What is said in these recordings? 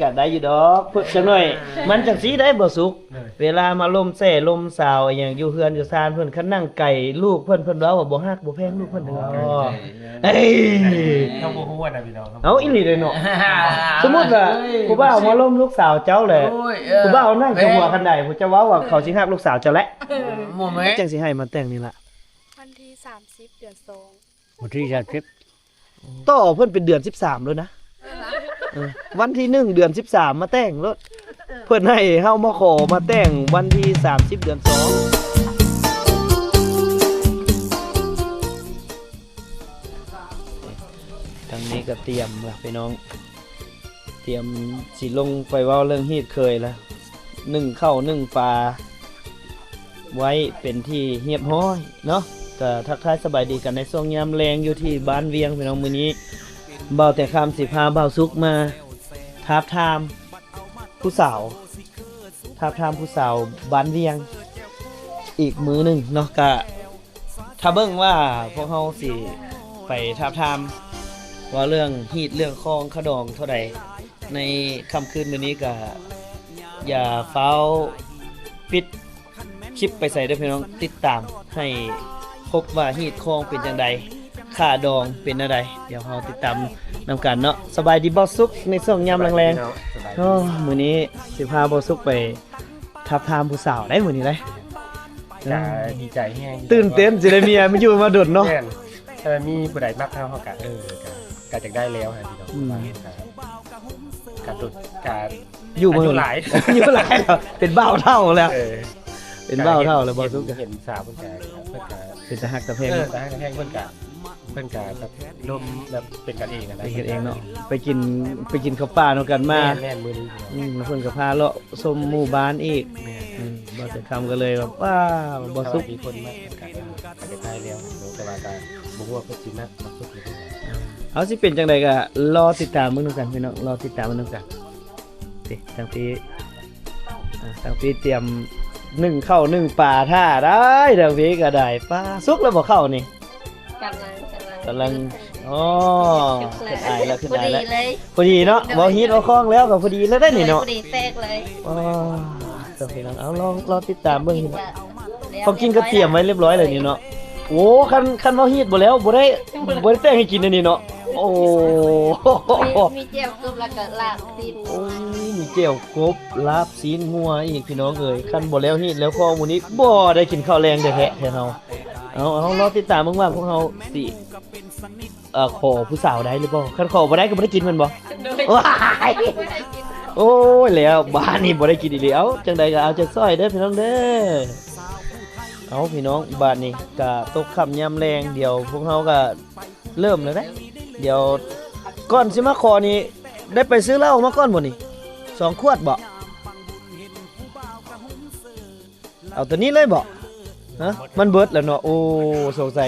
ກະໄດ້ຢູ່ດອກ ເພິ່ນຈັກໜ້ອຍ ມັນຈັ່ງຊີ້ໄດ້ບໍ່ສຸກ ເວລາມາລົມແຊ່ລົມສາວອີ່ຫຍັງຢູ່ເຮືອນຢູ່ຊານເພິ່ນ ຄັນນັ່ງໄກລູກເພິ່ນ ເພິ່ນເວົ້າວ່າບໍ່ຮັກບໍ່ແພງລູກເພິ່ນເດີ. ອໍ ເອີຍ ເຮົາບໍ່ຮູ້ນະພີ່ນ້ອງ ເອົ້າ ອີ່ຫຼີເດ້ເນາະ ສົມມຸດວ່າຜູ້ບ່າວມາລົມລູກສາວເຈົ້າແຫຼະ ຜູ້ບ່າວນັ່ງຈະຫົວຄັນໃດ ຜູ້ເຈົ້າເວົ້າວ່າເຂົາຊິຮັກລູກສາວເຈົ້າແຫຼະ ຈັ່ງຊິໃຫ້ມາແຕ່ງນີ້ລະ ວັນທີສາມສິບ ເດືອນສອງ ວັນທີສາມສິບ ຕໍ່ເພິ່ນເປັນເດືອນສິບສາມໂລດນະ ເອີ ວັນທີໜຶ່ງ ເດືອນສິບສາມ ມາແຕ່ງໂລດ ເພິ່ນໃຫ້ເຮົາມາຂໍມາແຕ່ງວັນທີສາມສິບ ເດືອນສອງ ທາງນີ້ກໍຕຽມລະພີ່ນ້ອງ ຕຽມຊິລົງໄປເວົ້າເລື່ອງຮີດເຄີຍລະ ໜຶ້ງເຂົ້າໜຶ້ງປາໄວ້ເປັນທີ່ຮຽບຮ້ອຍເນາະ ກະທັກທາຍສະບາຍດີກັນໃນຊ່ວງຍາມແລງຢູ່ທີ່ບ້ານວຽງພີ່ນ້ອງ ມື້ນີ້ບ່າວແຕ່ຄຳຊິພາບ່າວສຸກມາທາບທາມຜູ້ສາວ ທາບທາມຜູ້ສາວບ້ານວຽງອີກມື້ໜຶ່ງເນາະ ກະ ຖ້າເບິ່ງວ່າພວກເຮົາຊິໄປທາບທາມເວົ້າເລື່ອງຮີດເລື່ອງຄອງຂະດອງເທົ່າໃດ ໃນຄ່ຳຄືນມື້ນີ້ກະຢ່າຟ້າວປິດຄລິບໄປໃສເດີພີ່ນ້ອງ ຕິດຕາມໃຫ້ຄົບວ່າຮີດຄອງເປັນຈັ່ງໃດ ຂາດອງເປັນແນວໃດ ດຽວເຮົາຕິດຕາມນຳກັນເນາະ. ສະບາຍດີບ່າວສຸກ ໃນຊ່ວງຍາມແລງໆ ໂອ້ ມື້ນີ້ຊິພາບ່າວສຸກໄປ ທາບທາມຜູ້ສາວໄດ໋ມື້ນີ້ໄດ໋ ກະດີໃຈແຮງ ຕື່ນເຕັ້ນຊິໄດ້ເມຍ ມາຢູ່ມາດົນເນາະ ແມ່ນ ຖ້າມີຜູ້ໃດມັກເຮົາ ເຮົາກະ ເອີ ກະ ກະຢາກໄດ້ແລ້ວຫັ້ນພີ່ນ້ອງ ອືມ ວ່າກະ ກະດົນ ກະ ຢູ່ມາ ອາຍຸຫຼາຍ ອາຍຸຫຼາຍແລ້ວ ເປັນບ່າວເຖົ້າແລ້ວ ເອີ ເປັນບ່າວເຖົ້າແລ້ວ ບ່າວສຸກ ເຫັນສາວເພິ່ນກະ ເພິ່ນກະ ເປັນຕາຮັກຕາແພງ ເອີ ຕາຮັກຕາແພງ ເພິ່ນກະ ເພິ່ນກະແບບລົມແບບເປັນກັນເອງຫັ້ນນະ ເປັນກັນເອງເນາະ ໄປກິນ ໄປກິນເຂົ້າປ່ານຳກັນມາ ແມ່ນໆ ມື້ນີ້ ອືມ ເພິ່ນກໍພາເລາະຊົມໝູ່ບ້ານອີກ ແມ່ນ ອືມ ບ່າວແຕ່ຄຳກໍເລີຍແບບ ວ້າວ ບ່າວສຸກ ມີຄົນມາກັນ ກໍໄດ້ໄປແລ້ວ ແຕ່ວ່າກໍບໍ່ຮູ້ວ່າເພິ່ນຊິມາ ມາສຸກຢູ່ທີ່ໃດ ເຮົາຊິເປັນຈັ່ງໃດກໍລໍຕິດຕາມເບິ່ງນຳກັນພີ່ນ້ອງ ລໍຕິດຕາມເບິ່ງນຳກັນ ນີ້ ທາງພີ້ ອ່າ ທາງພີ້ຕຽມໜຶ້ງເຂົ້າໜຶ້ງປາຖ້າໄດ໋ ທາງພີ້ກໍໄດ້ ປາ ສຸກແລ້ວບໍ່ເຂົ້ານີ້? ກຳລັງ ກຳລັງ ອໍ ຂຶ້ນອາຍແລ້ວ ຂຶ້ນອາຍແລ້ວ ພໍດີເລີຍ ພໍດີເນາະ ເວົ້າຮີດເວົ້າຄອງແລ້ວກໍພໍດີເລີຍໄດ໋ນີ້ເນາະ ພໍດີແຕກເລີຍ ອໍ ເຈົ້າພີ່ນ້ອງ ເອົາ ລອງ ລອງຕິດຕາມເບິ່ງ ຂອງກິນກໍຕຽມໄວ້ລຽບຮ້ອຍແລ້ວນີ້ເນາະ ໂອ້ ຄັນ ຄັນເວົ້າຮີດບໍ່ແລ້ວ ບໍ່ໄດ້ ບໍ່ໄດ້ແຕ່ງໃຫ້ກິນອັນນີ້ເນາະ ໂອ້ ມີ ມີແຈ່ວກົບ ແລ້ວກໍລາບຊີ້ນ ໂອ້ຍ ມີແຈ່ວກົບ ລາບຊີ້ນງົວອີກ ພີ່ນ້ອງເອີຍ ຄັນບໍ່ແລ້ວຮີດແລ້ວຄອງມື້ນີ້ ບໍ່ໄດ້ກິນເຂົ້າແລງແທ້ໆ ແທ້ເຮົາ ເອົາ ເອົາ ລໍຕິດຕາມເບິ່ງວ່າພວກເຮົາຊິ ເອີ ຂໍຜູ້ສາວໄດ້ຫຼືບໍ່? ຄັນຂໍບໍ່ໄດ້ກໍບໍ່ໄດ້ກິນແມ່ນບໍ່? ໂດຍ ວ້າຍ ໂອ້ຍ ແລ້ວບາດນີ້ບໍ່ໄດ້ກິນອີ່ຫຼີ ເອົ້າ ຈັ່ງໃດກໍເອົາໃຈຊ່ອຍເດີພີ່ນ້ອງເດີ ເອົ້າ ພີ່ນ້ອງ ບາດນີ້ກໍຕົກຄ່ຳຍາມແລງ ດຽວພວກເຮົາກໍເລີ່ມແລ້ວເດ້ ດຽວກ່ອນຊິມາຂໍນີ້ ໄດ້ໄປຊື້ເຫຼົ້າມາກ່ອນບໍ່ນີ້? ສອງຂວດບໍ່? ເອົາໂຕນີ້ເລີຍບໍ່? ຮະ? ມັນເບິດແລ້ວເນາະ ໂອ້ ສົງໄສ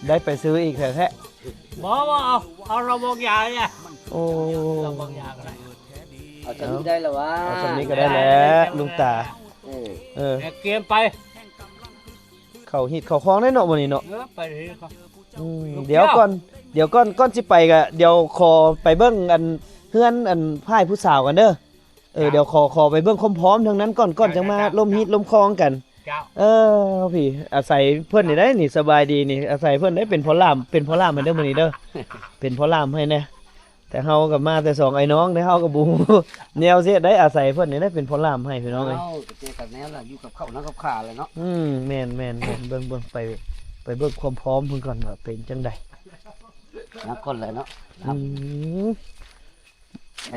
ໄດ້ໄປຊື້ອີກແທ້ໆ ບໍ່ ບໍ່ເອົາ ເອົາລະບົງຢາເລີຍ ໂອ້ ລະບົງຢາກໍໄດ້ ເອົາສ່ຳນີ້ໄດ້ລະຫວາ ເອົາສ່ຳນີ້ກໍໄດ້ແຫຼະລຸງຕາ ເອີ ເອີ ກຽມໄປ ເຂົ້າຮີດເຂົ້າຄອງໄດ້ເນາະມື້ນີ້ເນາະ ເອີ ໄປເລີຍ ອືມ ດຽວກ່ອນ ດຽວກ່ອນ ກ່ອນຊິໄປກໍ ດຽວຂໍໄປເບິ່ງອັນ ເຮືອນອັນ ຝ່າຍຜູ້ສາວກັນເດີ ເອີ ເຈົ້າ ດຽວຂໍ ຂໍໄປເບິ່ງຄວາມພ້ອມທາງນັ້ນກ່ອນ ກ່ອນຈັ່ງມາ ເຈົ້າ ລົມຮີດລົມຄອງກັນ ເຈົ້າ ເອີ ພີ່ ອາໄສເພິ່ນນີ້ໄດ໋ນີ້ ສະບາຍດີນີ້ ອາໄສເພິ່ນໄດ້ ເປັນພໍ່ລ່າມ ເປັນພໍ່ລ່າມໃຫ້ເດີມື້ນີ້ເດີ ເປັນພໍ່ລ່າມໃຫ້ແດ່ ແຕ່ເຮົາກໍມາແຕ່ສອງອ້າຍນ້ອງເດ້ ເຮົາກໍບໍ່ຮູ້ແນວຊິເຮັດໄດ໋ ອາໄສເພິ່ນນີ້ໄດ້ ເປັນພໍ່ລ່າມໃຫ້ພີ່ນ້ອງເອີຍ ເຈົ້າ ກໍເຈີກັນແນວລະ ຢູ່ກັບເຂົ້ານຳກັບຂາແຫຼະເນາະ ອືມ ແມ່ນໆ ເບິ່ງ ເບິ່ງ ໄປ ໄປເບິ່ງຄວາມພ້ອມເພິ່ນກ່ອນວ່າເປັນຈັ່ງໃດ ນຳກ່ອນແຫຼະເນາະ ອືມ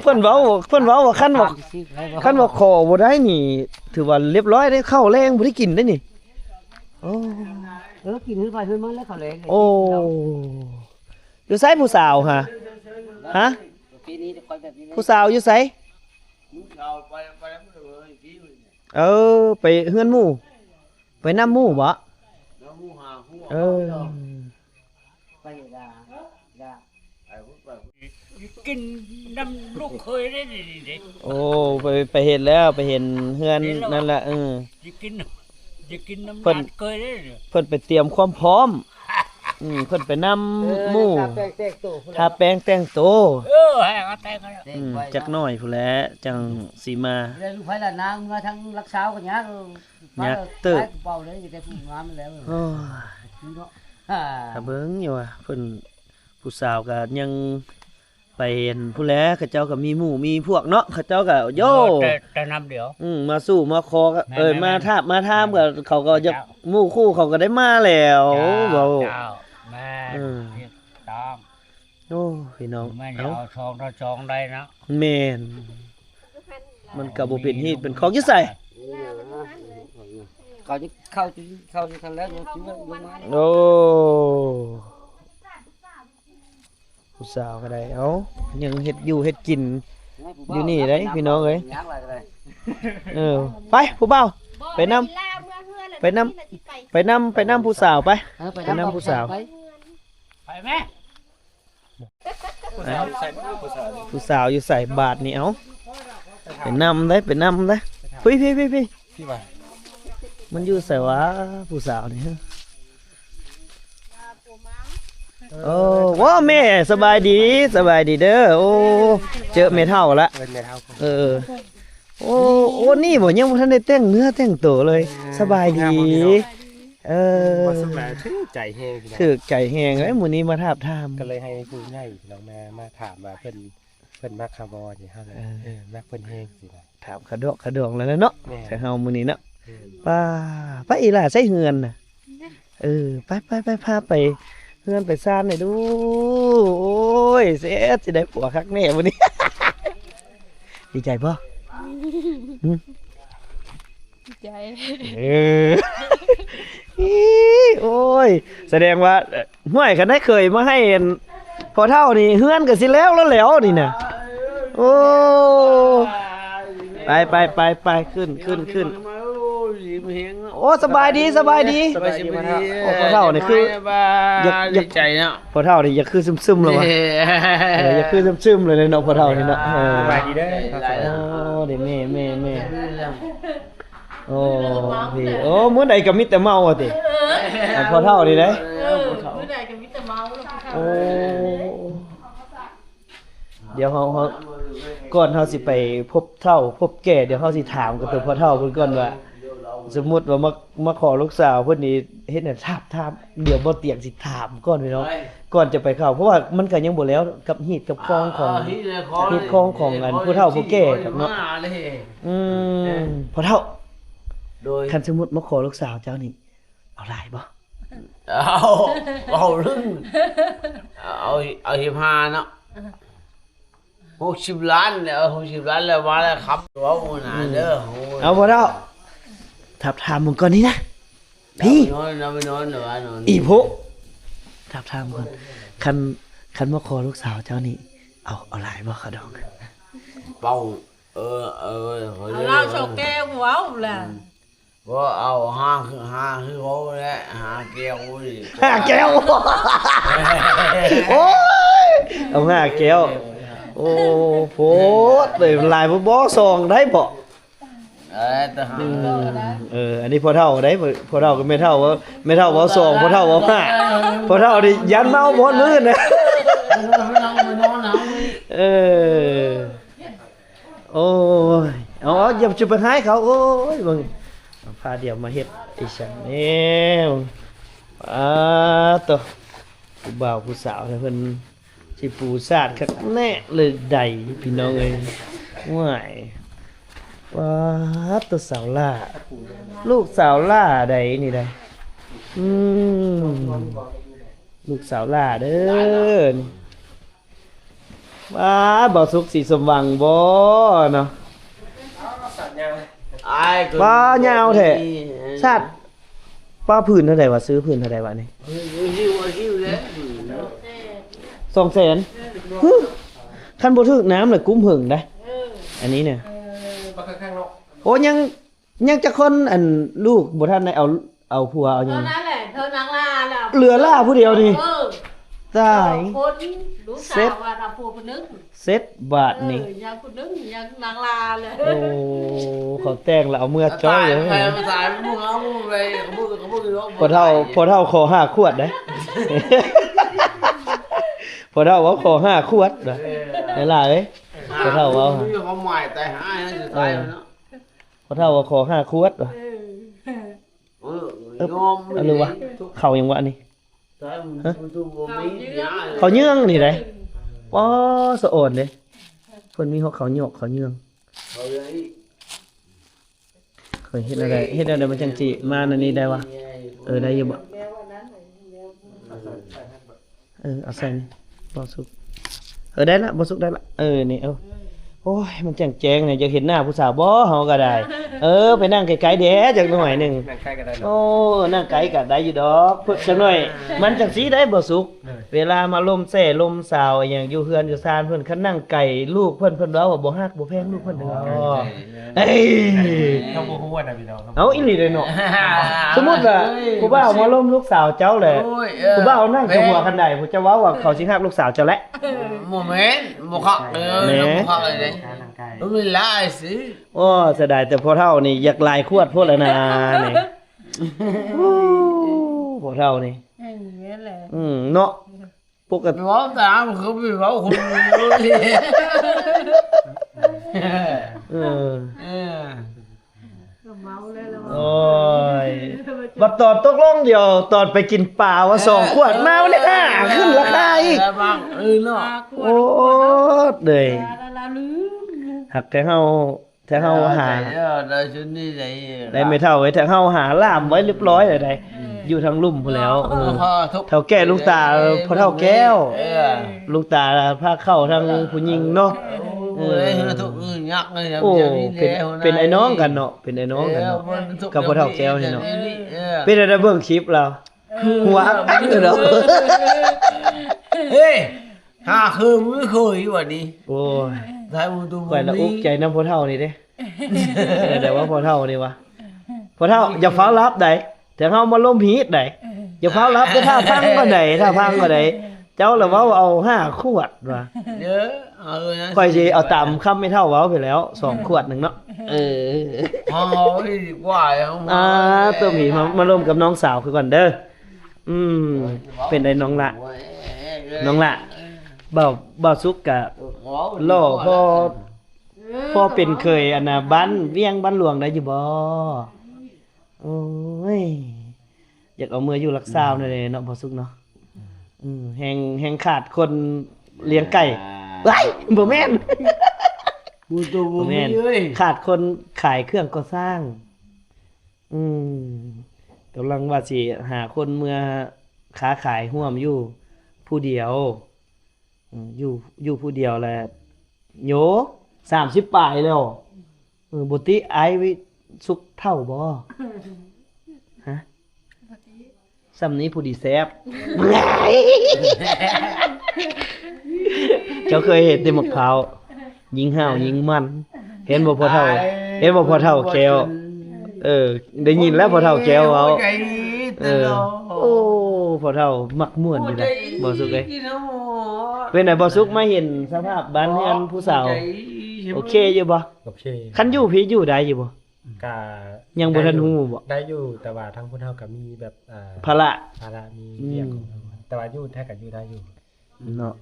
ເພິ່ນເວົ້າ ເພິ່ນເວົ້າວ່າຄັນວ່າ ຄັນວ່າຂໍບໍ່ໄດ້ນີ້ ຖືວ່າລຽບຮ້ອຍເດ້ ເຂົ້າແລງບໍ່ໄດ້ກິນເດ້ນີ້ ໂອ້ ເອີ ກິນຄືໄປຄືມັນແລ້ວເຂົ້າແລງ ໂອ້ ຢູ່ໃສຜູ້ສາວຫະ? ຮະ? ຜູ້ສາວຢູ່ໃສ? ເອີ ໄປເຮືອນໝູ່ ໄປນຳໝູ່ບໍ? ເອີ ກິນນຳລູກເຂີຍໄດ້ນີ້ເດ້ ໂອ້ ໄປ ໄປເຫັນແລ້ວ ໄປເຫັນເຮືອນນັ້ນລະ ເອີ ຊິກິນ ຊິກິນນຳຫຼານເຂີຍໄດ້ ເພິ່ນໄປຕຽມຄວາມພ້ອມ ອືມ ເພິ່ນໄປນຳ ເອີ ໝູ່ ທາແປ້ງແຕ່ງໂຕພຸ້ນແຫຼະ ທາແປ້ງແຕ່ງໂຕ ເອີ ໃຫ້ເຂົາແຕ່ງ ແຕ່ງ ອືມ ໄວ້ ຈັກໜ້ອຍພຸ້ນແຫຼະ ຈັ່ງຊິມາ ແລ້ວລູກໃຜຫຼານນາງເມືອທາງລັກຊາວກໍຍາກ ຍາກເຕີບ ເອົາເລີຍ ຢາກໄດ້ຜູ້ງາມແລ້ວ ໂອ້ຍ ເນາະ ຖ້າເບິ່ງຢູ່ວ່າເພິ່ນ ຜູ້ສາວກໍຍັງ ໄປອັນພຸ້ນແຫຼະ ເຂົາເຈົ້າກໍມີໝູ່ມີພວກເນາະ ເຂົາເຈົ້າກໍ ໂຢ ເອີ ແຕ່ ແຕ່ນຳດຽວ ອືມ ມາສູ່ມາຂໍ ແມ່ນ ເອີຍ ແມ່ນ ມາທາບມາທາມ ແມ່ນ ກໍ ເຂົາກໍຢາກ ເຈົ້າ ໝູ່ຄູ່ເຂົາກໍໄດ້ມາແລ້ວ ເຈົ້າ ເວົ້າ ເຈົ້າ ແມ່ນ ເອີ ຖືກຕ້ອງ ໂອ້ ພີ່ນ້ອງ ແມ່ນ ເອົາ ເອົາສອງຕໍ່ສອງໄດ້ເນາະ ແມ່ນ ມັນກໍບໍ່ເປັນຮີດເປັນຄອງ ຢູ່ໃສ ເຂົາຈະເຂົ້າ ເຂົ້າຢູ່ທາງແລ້ວ ລົງມາ ໂອ້ ຜູ້ສາວກໍໄດ້ ເອົ້າ ຍັງເຮັດຢູ່ເຮັດກິນຢູ່ນີ້ເດ້ພີ່ນ້ອງເອີຍ ເອີ ໄປຜູ້ບ່າວ ໄປນຳ ໄປນຳ ໄປນຳ ໄປນຳຜູ້ສາວໄປ ເອີ ໄປນຳ ໄປນຳຜູ້ສາວ ໄປ ໄປແມ່ ຜູ້ສາວຢູ່ໃສ ຜູ້ສາວຢູ່ໃສບາດນີ້ ເອົ້າ ໄປນຳເດ້ ໄປນຳເດ້ ພີ້ໆໆ ມັນຢູ່ໃສຫວາ ຜູ້ສາວນີ້ ໂອ້ ວ້າ ແມ່ ສະບາຍດີ ສະບາຍດີເດີ ໂອ້ ເຈີແມ່ເຖົ້າລະ ເອີ້ນແມ່ເຖົ້າ ເອີ ໂອ້ ໂອ້ ນີ້ບໍ່ ຍັງບໍ່ທັນໄດ້ແຕ່ງເນື້ອແຕ່ງໂຕເລີຍ ເອີ ສະບາຍດີ ເອີ ບໍ່ສະບາຍ ຖືກໃຈແຮງ ຖືກໃຈແຮງເລີຍ ມື້ນີ້ມາທາບທາມ ກໍເລີຍໃຫ້ຜູ້ໃຫຍ່ພີ່ນ້ອງມາ ມາຖາມວ່າເພິ່ນ ເພິ່ນມັກເຮົາບໍ່ ນີ້ເຮົາກໍ ເອີ ເອີ ມັກເພິ່ນແຮງຊີ້ນະ ຖາມຂະດອກຂະດອງແລ້ວເນາະ ແມ່ນ ທາງເຮົາມື້ນີ້ເນາະ ແມ່ນ ປ້າ ໄປອີ່ຫຼ້າໃສເຮືອນນະ ເອີ ໄປ ໄປ ໄປ ພາໄປເຮືອນໄປຊານໜ່ອຍດູ ໂອ້ຍ ເສດ ຊິໄດ້ຜົວຄັກແນ່ມື້ນີ້ ດີໃຈບໍ່? ຫື? ໃຈ ເອີ ອີ ໂອ້ຍ ສະແດງວ່າ ຫ້ວຍ ຄັນໄດ້ເຂີຍມາໃຫ້ອັນພໍ່ເຖົ້ານີ້ ເຮືອນກໍຊິແລ້ວແລ້ວນີ້ນະ ໂອ້ ໄປໆໆໆ ຂຶ້ນ ຂຶ້ນ ຂຶ້ນ ໂອ້ ສະບາຍດີ ສະບາຍດີ ສະບາຍດີ ໂອ້ ພໍ່ເຖົ້ານີ້ຄື ຢາກ ຢາກ ດີໃຈເນາະ ພໍ່ເຖົ້ານີ້ຢາກຄືຊຶມໆແລ້ວວະ ເອີ ຢາກຄືຊຶມໆເລີຍເນາະ ພໍ່ເຖົ້ານີ້ເນາະ ເອີ ສະບາຍດີເດີ ໂອ້ ເດ້ແມ່ ແມ່ ແມ່ ໂອ້ ໂອ້ ມື້ໃດກໍມີແຕ່ເມົາວ່າຕິ ເອີ ອັນພໍ່ເຖົ້ານີ້ເດ້ ເອີ ມື້ໃດກໍມີແຕ່ເມົາ ໂອ້ ດຽວເຮົາ ເຮົາ ກ່ອນເຮົາຊິໄປພົບເຖົ້າພົບແກ່ ດຽວເຮົາຊິຖາມກັບໂຕພໍ່ເຖົ້າເພິ່ນກ່ອນວ່າ ສົມມຸດວ່າມາ ມາຂໍລູກສາວເພິ່ນນີ້ເຮັດແນວ ຖາມ ຖາມ ດຽວບໍ່ຕຽງຊິຖາມກ່ອນພີ່ນ້ອງ ກ່ອນຈະໄປເຂົ້າ ເພາະວ່າມັນກໍຍັງບໍ່ແລ້ວກັບຮີດກັບຄອງຂອງ ຮີດຄອງຂອງອັນຜູ້ເຖົ້າຜູ້ແກ່ດອກເນາະ ອືມ ພໍ່ເຖົ້າ ໂດຍ ຄັນສົມມຸດມາຂໍລູກສາວເຈົ້ານີ້ ເອົາຫຼາຍບໍ່? ເອົາ ເອົາລຶ້ງ ເອົາ ເອົາສິບຫ້າເນາະ ຫົກສິບລ້ານ ເອົາຫົກສິບລ້ານແລ້ວ ວ່າແລ້ວຄຳ ເວົ້ານະເດີ ເອົາບໍ່ເຖົ້າ ຖາມ ຖາມເບິ່ງກ່ອນນີ້ນະ ພີ່ ນອນ ນອນ ນອນ ນອນ ອີໂພ ຖາມ ຖາມກ່ອນ ຄັນ ຄັນມາຂໍລູກສາວເຈົ້ານີ້ ເອົາ ເອົາຫຼາຍບໍ່ ຂາວດອງ? ເປົ່າ ເອີ ເອີ ເອົາເຫຼົ້າສອງແກ້ວ ເວົ້າລະ ບໍ່ເອົາ ຫາ ຫາຄືເວົ້າແຫຼະ ຫາແກ້ວນີ້ ຫ້າແກ້ວ ໂອ້ຍ ເອົາຫ້າແກ້ວ ໂອ້ ໂພດເລີຍ ຫຼາຍບໍ່ ສອງໄດ້ບໍ່? ເອີ ແຕ່ຫາ ອືມ ເອີ ອັນນີ້ພໍ່ເຖົ້າໄດ໋ ພໍ່ເຖົ້າກັບແມ່ເຖົ້າ ແມ່ເຖົ້າເວົ້າສອງ ພໍ່ເຖົ້າເວົ້າຫ້າ ພໍ່ເຖົ້ານີ້ຢ້ານເມົາໝົດມື້ນະ ເອີ ໂອ້ຍ ເອົາ ເອົາ ຢ່າຈະໄປຮ້າຍເຂົາ ໂອ້ຍ ເບິ່ງ ພາດຽວມາເຮັດອີ່ຫຍັງແນວ ປາໂຕ ຜູ້ບ່າວຜູ້ສາວເພິ່ນຊິປູສາດຄັກແນ່ເລີຍໃດ໋ ພີ່ນ້ອງເອີຍ ໂອ້ຍ ປາໂຕ ສາວຫຼ້າ ລູກສາວຫຼ້າໃດ໋ນີ້ໃດ໋ ອືມ ລູກສາວຫຼ້າເດີ ວ້າ ບ່າວສຸກສີສົມຫວັງບໍ່ເນາະ ອ້າຍ ວ້າ ຍາວແທ້ ສາດ ປ້າ ຜືນເທົ່າໃດວະ? ຊື້ຜືນເທົ່າໃດວະນີ້? ສອງແສນ ຫື ຄັນບໍ່ຖືກນ້ຳລະກຸ້ມເຫິງໄດ໋ ອັນນີ້ນະ ໂອ້ ຍັງ ຍັງຈັກຄົນ ອັນ ລູກບໍ່ທັນໄດ້ເອົາ ເອົາຜົວເອົາຫຍັງ ເທົ່ານັ້ນແຫຼະ ເທົ່ານາງຫຼ້າແລ້ວ ເຫຼືອຫຼ້າຜູ້ດຽວນີ້ ເອີ ຕາຍ ສອງຄົນ ລູກສາວວ່າເອົາຜົວຜູ້ໜຶ່ງ ເສັດບາດນີ້ ເອີ ຍັງຜູ້ໜຶ່ງ ຍັງນາງຫຼ້າແຫຼະ ໂອ້ ເຂົາແຕ່ງແລ້ວເອົາເມືອຈ້ອຍເລີຍ ຕາຍ ຕາຍ ບໍ່ເອົາໄປ ບໍ່ ບໍ່ ບໍ່ ພໍ່ເຖົ້າ ພໍ່ເຖົ້າຂໍຫ້າຂວດເດ້ ພໍ່ເຖົ້າເວົ້າຂໍຫ້າຂວດນະ ເອີ ຫຼາຍເອີຍ ພໍ່ເຖົ້າເວົ້າ ມີຄວາມໝາຍແຕ່ຫ້ານັ້ນສຸດທ້າຍແລ້ວເນາະ ພໍ່ເຖົ້າວ່າຂໍຫ້າຂວດວ່າ ເອີ ເອີ ຍອມ ອັນນີ້ວ່າ ເຂົ້າຫຍັງວະອັນນີ້ ຮະ ເຂົ້າເຍືອງນີ້ໃດ ອໍ ສະອອນເດ້ ເພິ່ນມີຮອດເຂົ້າຍອກເຂົ້າເຍືອງ ເອີ ເຮັດແນວໃດ ເຮັດແນວໃດມັນຈັ່ງຊິມາອັນນີ້ໄດ້ວະ ເອີ ໄດ້ຢູ່ບໍ່ ເອີ ເອົາໃສ່ນີ້ ບໍ່ສຸກ ເອີ ໄດ້ລະ ບໍ່ສຸກໄດ້ລະ ເອີ ນີ້ ເອີ ໂອ້ຍ ມັນແຈ້ງໆ ນີ້ ຢາກເຫັນໜ້າຜູ້ສາວບໍ່ ເຮົາກໍໄດ້ ເອີ ໄປນັ່ງໃກ້ໆ ແດ່ຈັກໜ້ອຍໜຶ່ງ ນັ່ງໃກ້ກໍໄດ້ເນາະ ໂອ້ ນັ່ງໃກ້ກໍໄດ້ຢູ່ດອກ ເພິ່ນຈັກໜ້ອຍ ມັນຈັ່ງຊີ້ໄດ໋ ບໍ່ສຸກ ເອີ ເວລາມາລົມແຊລົມສາວອີ່ຫຍັງຢູ່ເຮືອນຢູ່ຊານເພິ່ນ ຄັນນັ່ງໃກ້ລູກເພິ່ນ ເພິ່ນເວົ້າວ່າບໍ່ຮັກບໍ່ແພງລູກເພິ່ນດອກ ເອີ ເຮົາບໍ່ຮູ້ນະພີ່ນ້ອງ ເອົ້າ ອີ່ຫຼີເດ້ເນາະ ສົມມຸດວ່າຜູ້ບ່າວມາລົມລູກສາວເຈົ້າແຫຼະ ໂອ້ຍ ເອີ ຜູ້ບ່າວນັ່ງແຕ່ຫົວຄັນໄດ ຜູ້ເຈົ້າເວົ້າວ່າເຂົາຊິຮັກລູກສາວເຈົ້າແຫຼະ ບໍ່ແມ່ນ ບໍ່ຄັກເດີ ແໝ ບໍ່ຄັກເລີຍເດ້ ມັນມີຫຼາຍຊື່ ໂອ້ ເສຍດາຍແຕ່ພໍ່ເຖົ້ານີ້ຢາກຫຼາຍຂວດໂພດແລ້ວນານີ້ ໂອ້ ພໍ່ເຖົ້ານີ້ ເອີ ແມ່ນແຫຼະ ອືມ ເນາະ ປົກກະຕິ ເວົ້າຕາມຄືໄປເວົ້າຄົນອື່ນ ເອີ ເອີ ກໍເມົາແລ້ວລະ ໂອ້ຍ ບັດຕອນຕົກລົງດຽວ ຕອນໄປກິນປາວ່າສອງຂວດ ເອີ ມາວັນນີ້ຫ້າ ຂຶ້ນລາຄາອີກ ລະບັງ ເອີ ເນາະ ຫ້າຂວດ ໂອ້ ເອີຍ ລະລືມ ຮັກແທ້ເຮົາ ແທ້ເຮົາຫາ ເອີ ໄດ້ຊຸດນີ້ໄດ້ ໄດ້ແມ່ເຖົ້າໄວ້ ແທ້ເຮົາຫາລ່າມໄວ້ລຽບຮ້ອຍແລ້ວໃດ ອືມ ຢູ່ທາງລຸ່ມພຸ້ນແລ້ວ ເອີ ເອີ ເຖົ້າແກ່ລຸງຕາ ເອີ ພໍ່ເຖົ້າແກ້ວ ເອີ ລຸງຕາພາເຂົ້າທາງຜູ້ຍິງເນາະ ເອີ ເອີ ເອີ ທຸກຍາກເລີຍ ໂອ້ ເປັນ ເປັນອ້າຍນ້ອງກັນເນາະ ເປັນອ້າຍນ້ອງກັນເນາະ ເອີ ກັບພໍ່ເຖົ້າແກ້ວນີ້ເນາະ ເອີ ເປັນໄດ້ເບິ່ງຄລິບລາວ ເອີ ຫົວອັກອັກຢູ່ເນາະ ເອີ ເຮີ້ຍ ຫາຄືບໍ່ເຄີຍຢູ່ອັນນີ້ ໂອ້ຍ ໄດ້ບໍ່ ຂ້ອຍລະອຸກໃຈນຳພໍ່ເຖົ້ານີ້ເດ້ ເອີ ແຕ່ວ່າພໍ່ເຖົ້ານີ້ວະ ພໍ່ເຖົ້າຢ່າຟ້າວຫຼັບໃດ ແຕ່ເຮົາມາລົມຮີດໃດ ຢ່າຟ້າວຫຼັບເດີ ຖ້າຟັງກໍໄດ້ ຖ້າຟັງກໍໄດ້ ເຈົ້າລະເວົ້າເອົາຫ້າຂວດວ່າ ເອີ ເອົານະ ຂ້ອຍຊິເອົາຕາມຄຳແມ່ເຖົ້າເວົ້າໄປແລ້ວ ສອງຂວດໜຶ່ງເນາະ ເອີ ເຮົາດີກວ່າ ອ່າ ໂຕມີ ມາ ມາລົມກັບນ້ອງສາວຄືກັນເດີ ອືມ ເປັນໃດນ້ອງລະ ນ້ອງລະ ບ່າວ ບ່າວສຸກກະຫຼໍ່ພໍ ພໍເປັນເຂີຍອັນນ່າ ບ້ານວຽງບ້ານຫຼວງໄດ້ຢູ່ບໍ່? ໂອ້ຍ ຢາກເອົາເມືອຢູ່ລັກສາວແນວໃດເນາະ ບ່າວສຸກເນາະ ອືມ ແຮ່ງ ແຮ່ງຂາດຄົນລ້ຽງໄກ່ ວ້າຍ ບໍ່ແມ່ນ ບໍ່ແມ່ນ ຂາດຄົນຂາຍເຄື່ອງກໍ່ສ້າງ ອືມ ກຳລັງວ່າຊິຫາຄົນເມືອຄ້າຂາຍຮ່ວມຢູ່ຜູ້ດຽວ ອືມ ຢູ່ ຢູ່ຜູ້ດຽວແຫຼະ ໂຍ ສາມສິບປາຍແລ້ວ ເອີ ບໍ່ຕິ ອ້າຍວິສຸກເຖົ້າບໍ່? ຮະ? ບໍ່ຕິ ສ່ຳນີ້ຜູ້ດີແຊບ ເຈົ້າເຄີຍເຫັນແຕ່ໝາກພ້າວ ຍິ່ງຫ້າວຍິ່ງມັນ ເຫັນບໍ່ພໍ່ເຖົ້າ ເຫັນບໍ່ພໍ່ເຖົ້າແກ້ວ ເອີ ໄດ້ຍິນແລ້ວພໍ່ເຖົ້າແກ້ວເວົ້າ ເອີ ໂອ້ ພໍ່ເຖົ້າມັກມ່ວນຢູ່ໃດ໋ ບໍ່ສຸກເອີຍ ເປັນໃດບໍ່ສຸກ ມາເຫັນສະພາບບ້ານເຮືອນຜູ້ສາວ ໂອເຄຢູ່ບໍ່? ໂອເຄ ຄັນຢູ່ພີ້ຢູ່ໄດ້ຢູ່ບໍ່? ກະຍັງບໍ່ທັນຮູ້ບໍ່? ໄດ້ຢູ່ ແຕ່ວ່າທາງພຸ້ນເຮົາກະມີແບບ ອ່າ ພາລະ ພາລະມີວຽກຂອງເຮົາ ອືມ ແຕ່ວ່າຢູ່ແທ້ກະຢູ່ໄດ້ຢູ່ເນາະ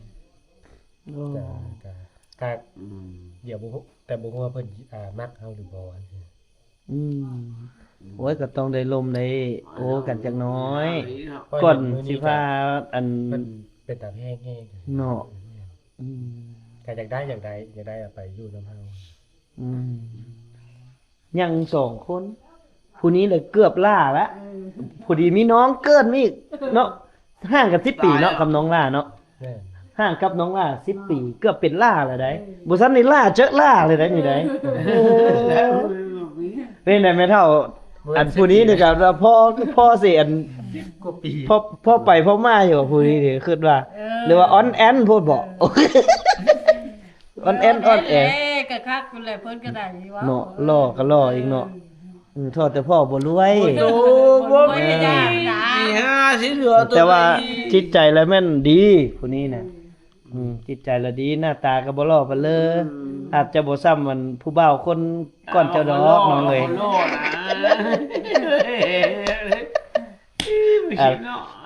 ໂອ້ ກະ ກະ ກະ ອືມ ດຽວບໍ່ ແຕ່ບໍ່ຮູ້ວ່າເພິ່ນ ອ່າ ມັກເຮົາຫຼືບໍ່ ອືມ ໂອ້ຍ ກໍຕ້ອງໄດ້ລົມໄດ້ໂອ້ກັນຈັກໜ້ອຍ ກ່ອນຊິພາ ອັນ ເພິ່ນເປັນຕາແພງແຮງເນາະ ອືມ ກະຢາກໄດ້ ຢາກໄດ້ ຢາກໄດ້ເອົາໄປຢູ່ນຳເຮົາ ອືມ ຍັງສອງຄົນ ຜູ້ນີ້ລະເກືອບຫຼ້າລະ ເອີ ພໍດີມີນ້ອງເກີດມາອີກເນາະ ຫ່າງກັນສິບປີເນາະ ກັບນ້ອງຫຼ້າເນາະ ແມ່ນ ຫ່າງກັບນ້ອງຫຼ້າສິບປີ ເກືອບເປັນຫຼ້າແລ້ວໃດ໋ ບໍ່ຊັ້ນນີ້ຫຼ້າເຈີຫຼ້າເລີຍໃດ໋ນີ້ໃດ໋ ເອີ ເປັນໃດແມ່ເຖົ້າ ອັນຜູ້ນີ້ນີ້ກໍພໍ ພໍຊິອັນ ສິບກວ່າປີ ພໍ ພໍໄປພໍມາຢູ່ ຜູ້ນີ້ນີ້ຄິດວ່າ ເອີ ຫຼືວ່າອ່ອນແອນໂພດບໍ? ອ່ອນແອນອ່ອນແອ ເອີ ກໍຄັກພຸ້ນແຫຼະ ເພິ່ນກໍໄດ້ເວົ້າ ເນາະ ຫຼໍ່ກໍຫຼໍ່ອີກເນາະ ເອີ ເອີ ທໍແຕ່ພໍ່ບໍ່ລວຍ ໂອ້ໂຫ ບໍ່ມີ ບໍ່ມີຫຍັງນະ ມີຫ້າສິບເຫຼືອ ແຕ່ວ່າຈິດໃຈລະແມ່ນດີ ຜູ້ນີ້ນະ ອືມ ອືມ ຈິດໃຈລະດີ ໜ້າຕາກໍບໍ່ຫຼໍ່ປານເລີ ອືມ ອາດຈະບໍ່ສ່ຳອັນຜູ້ບ່າວຄົນກ່ອນເຈົ້າດອກ ນ້ອງເອີຍ ບໍ່ຫຼໍ່ນະ ອ່າ ບໍ່ຄິດເນາະ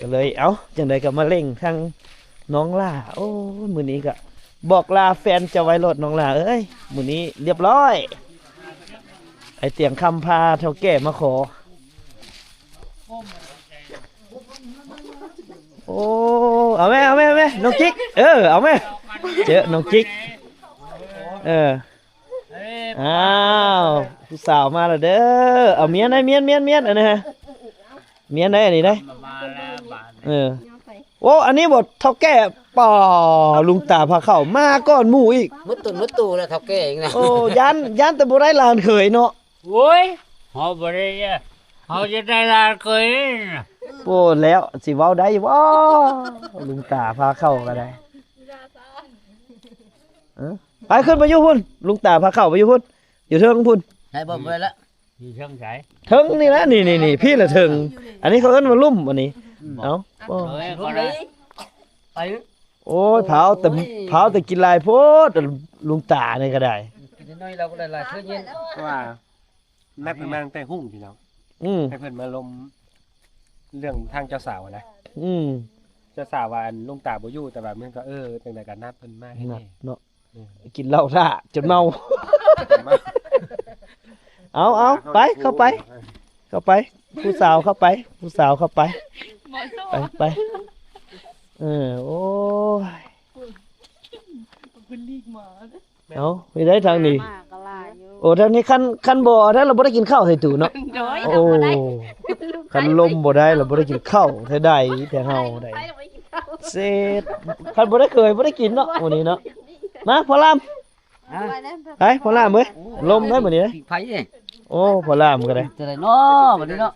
ກໍເລີຍ ເອົ້າ ຈັ່ງໃດກໍມາເລັ່ງທາງນ້ອງຫຼ້າ. ໂອ້ຍ ມື້ນີ້ກໍບອກລາແຟນເຈົ້າໄວ້ໂລດ ນ້ອງຫຼ້າເອີຍ, ມື້ນີ້ລຽບຮ້ອຍ. ໄອ້ຕຽງຄຳພາເຖົ້າແກ່ມາຂໍ. ໂອ້ ເອົາແມ່ ເອົາແມ່ ເອົາແມ່ ນ້ອງຈິກ ເອີ ເອົາແມ່ ເຈີນ້ອງຈິກ ເອີ. ອ້າວ ຜູ້ສາວມາແລ້ວເດີ. ເອົາ ມ້ຽນໄດ້ ມ້ຽນ ມ້ຽນ ມ້ຽນ ອັນນີ້ຮະ ມ້ຽນໄດ້ ອັນນີ້ໄດ້ ເອີ. ໂອ້ ອັນນີ້ບໍ່ ເຖົ້າແກ່? ປໍ ລຸງຕາພາເຂົ້າມາກ່ອນໝູ່ອີກ. ໝົດຕຸນໝົດຕູແລ້ວເຖົ້າແກ່ອີກນະ. ໂອ້ ຢ້ານ ຢ້ານແຕ່ບໍ່ໄດ້ຫຼານເຂີຍເນາະ. ໂອ້ຍ ເຮົາບໍ່ໄດ້ ເຮົາຈະໄດ້ຫຼານເຂີຍ. ໂອ້ ແລ້ວຊິເວົ້າໄດ້ບໍ່ ລຸງຕາພາເຂົ້າກໍໄດ້. ເອີ ໄປຂຶ້ນໄປຢູ່ພຸ້ນ ລຸງຕາພາເຂົ້າໄປຢູ່ພຸ້ນ ຢູ່ເທິງພຸ້ນ. ໃຫ້ບໍ່ ບໍ່ໄດ້ລະ ຢູ່ເທິງໃສ? ເທິງນີ້ລະ ນີ້ໆໆ ພີ້ລະເທິງ. ອັນນີ້ເຂົາເອີ້ນວ່າລຸ່ມ ອັນນີ້. ເອົ້າ ເອີ ກໍໄດ້ ໄປ. ໂອ້ຍ ພາວແຕ່ ໂອ້ຍ ພາວແຕ່ກິນຫຼາຍໂພດ ລຸງຕານີ້ກໍໄດ້. ກິນນ້ອຍໆ ເຮົາກໍໄດ້ຫຼາຍ ຄືເຢັນ ເພາະວ່ານັດເພິ່ນມາຕັ້ງແຕ່ຮຸ່ງ ພີ່ນ້ອງ. ອືມ ໃຫ້ເພິ່ນມາລົມເລື່ອງທາງເຈົ້າສາວນະ. ອືມ ເຈົ້າສາວວ່າ ອັນ ລຸງຕາບໍ່ຢູ່ ແຕ່ວ່າມັນກໍ ເອີ ຈັ່ງໃດກໍນັດເພິ່ນມາໃຫ້ແນ່ເນາະ. ເອີ ກິນເຫຼົ້າຖ້າຈົນເມົາ. ເອົາ ເອົາ ໄປ ເຂົ້າໄປ ເຂົ້າໄປ ຜູ້ສາວເຂົ້າໄປ ຜູ້ສາວເຂົ້າໄປ ໄປ ໄປ. ເອີ ໂອ້ຍ ເພິ່ນຫຼີກມາ. ເອົ້າ ມີໄດ້ທາງນີ້. ໂອ້ ທາງນີ້ຄັນ ຄັນບໍ່ອັນນັ້ນລະບໍ່ໄດ້ກິນເຂົ້າໃສ່ຕູ້ເນາະ. ໂດຍ ໂອ້ ຄັນລົມບໍ່ໄດ້ລະບໍ່ໄດ້ກິນເຂົ້າແທ້ໃດ ແທ້ເຮົາໄດ໋. ເສັດ ຄັນບໍ່ໄດ້ເຂີຍບໍ່ໄດ້ກິນເນາະ ມື້ນີ້ເນາະ. ມາ ພໍ່ລາມ ໄປ ພໍ່ລາມເອີຍ. ໂອ້ ລົມໄດ໋ມື້ນີ້ເດ້ ປີກໄຜ່ເດ້. ໂອ້ ພໍ່ລາມກໍໄດ້ ຈະໄດ້ເນາະ ບັດນີ້ເນາະ.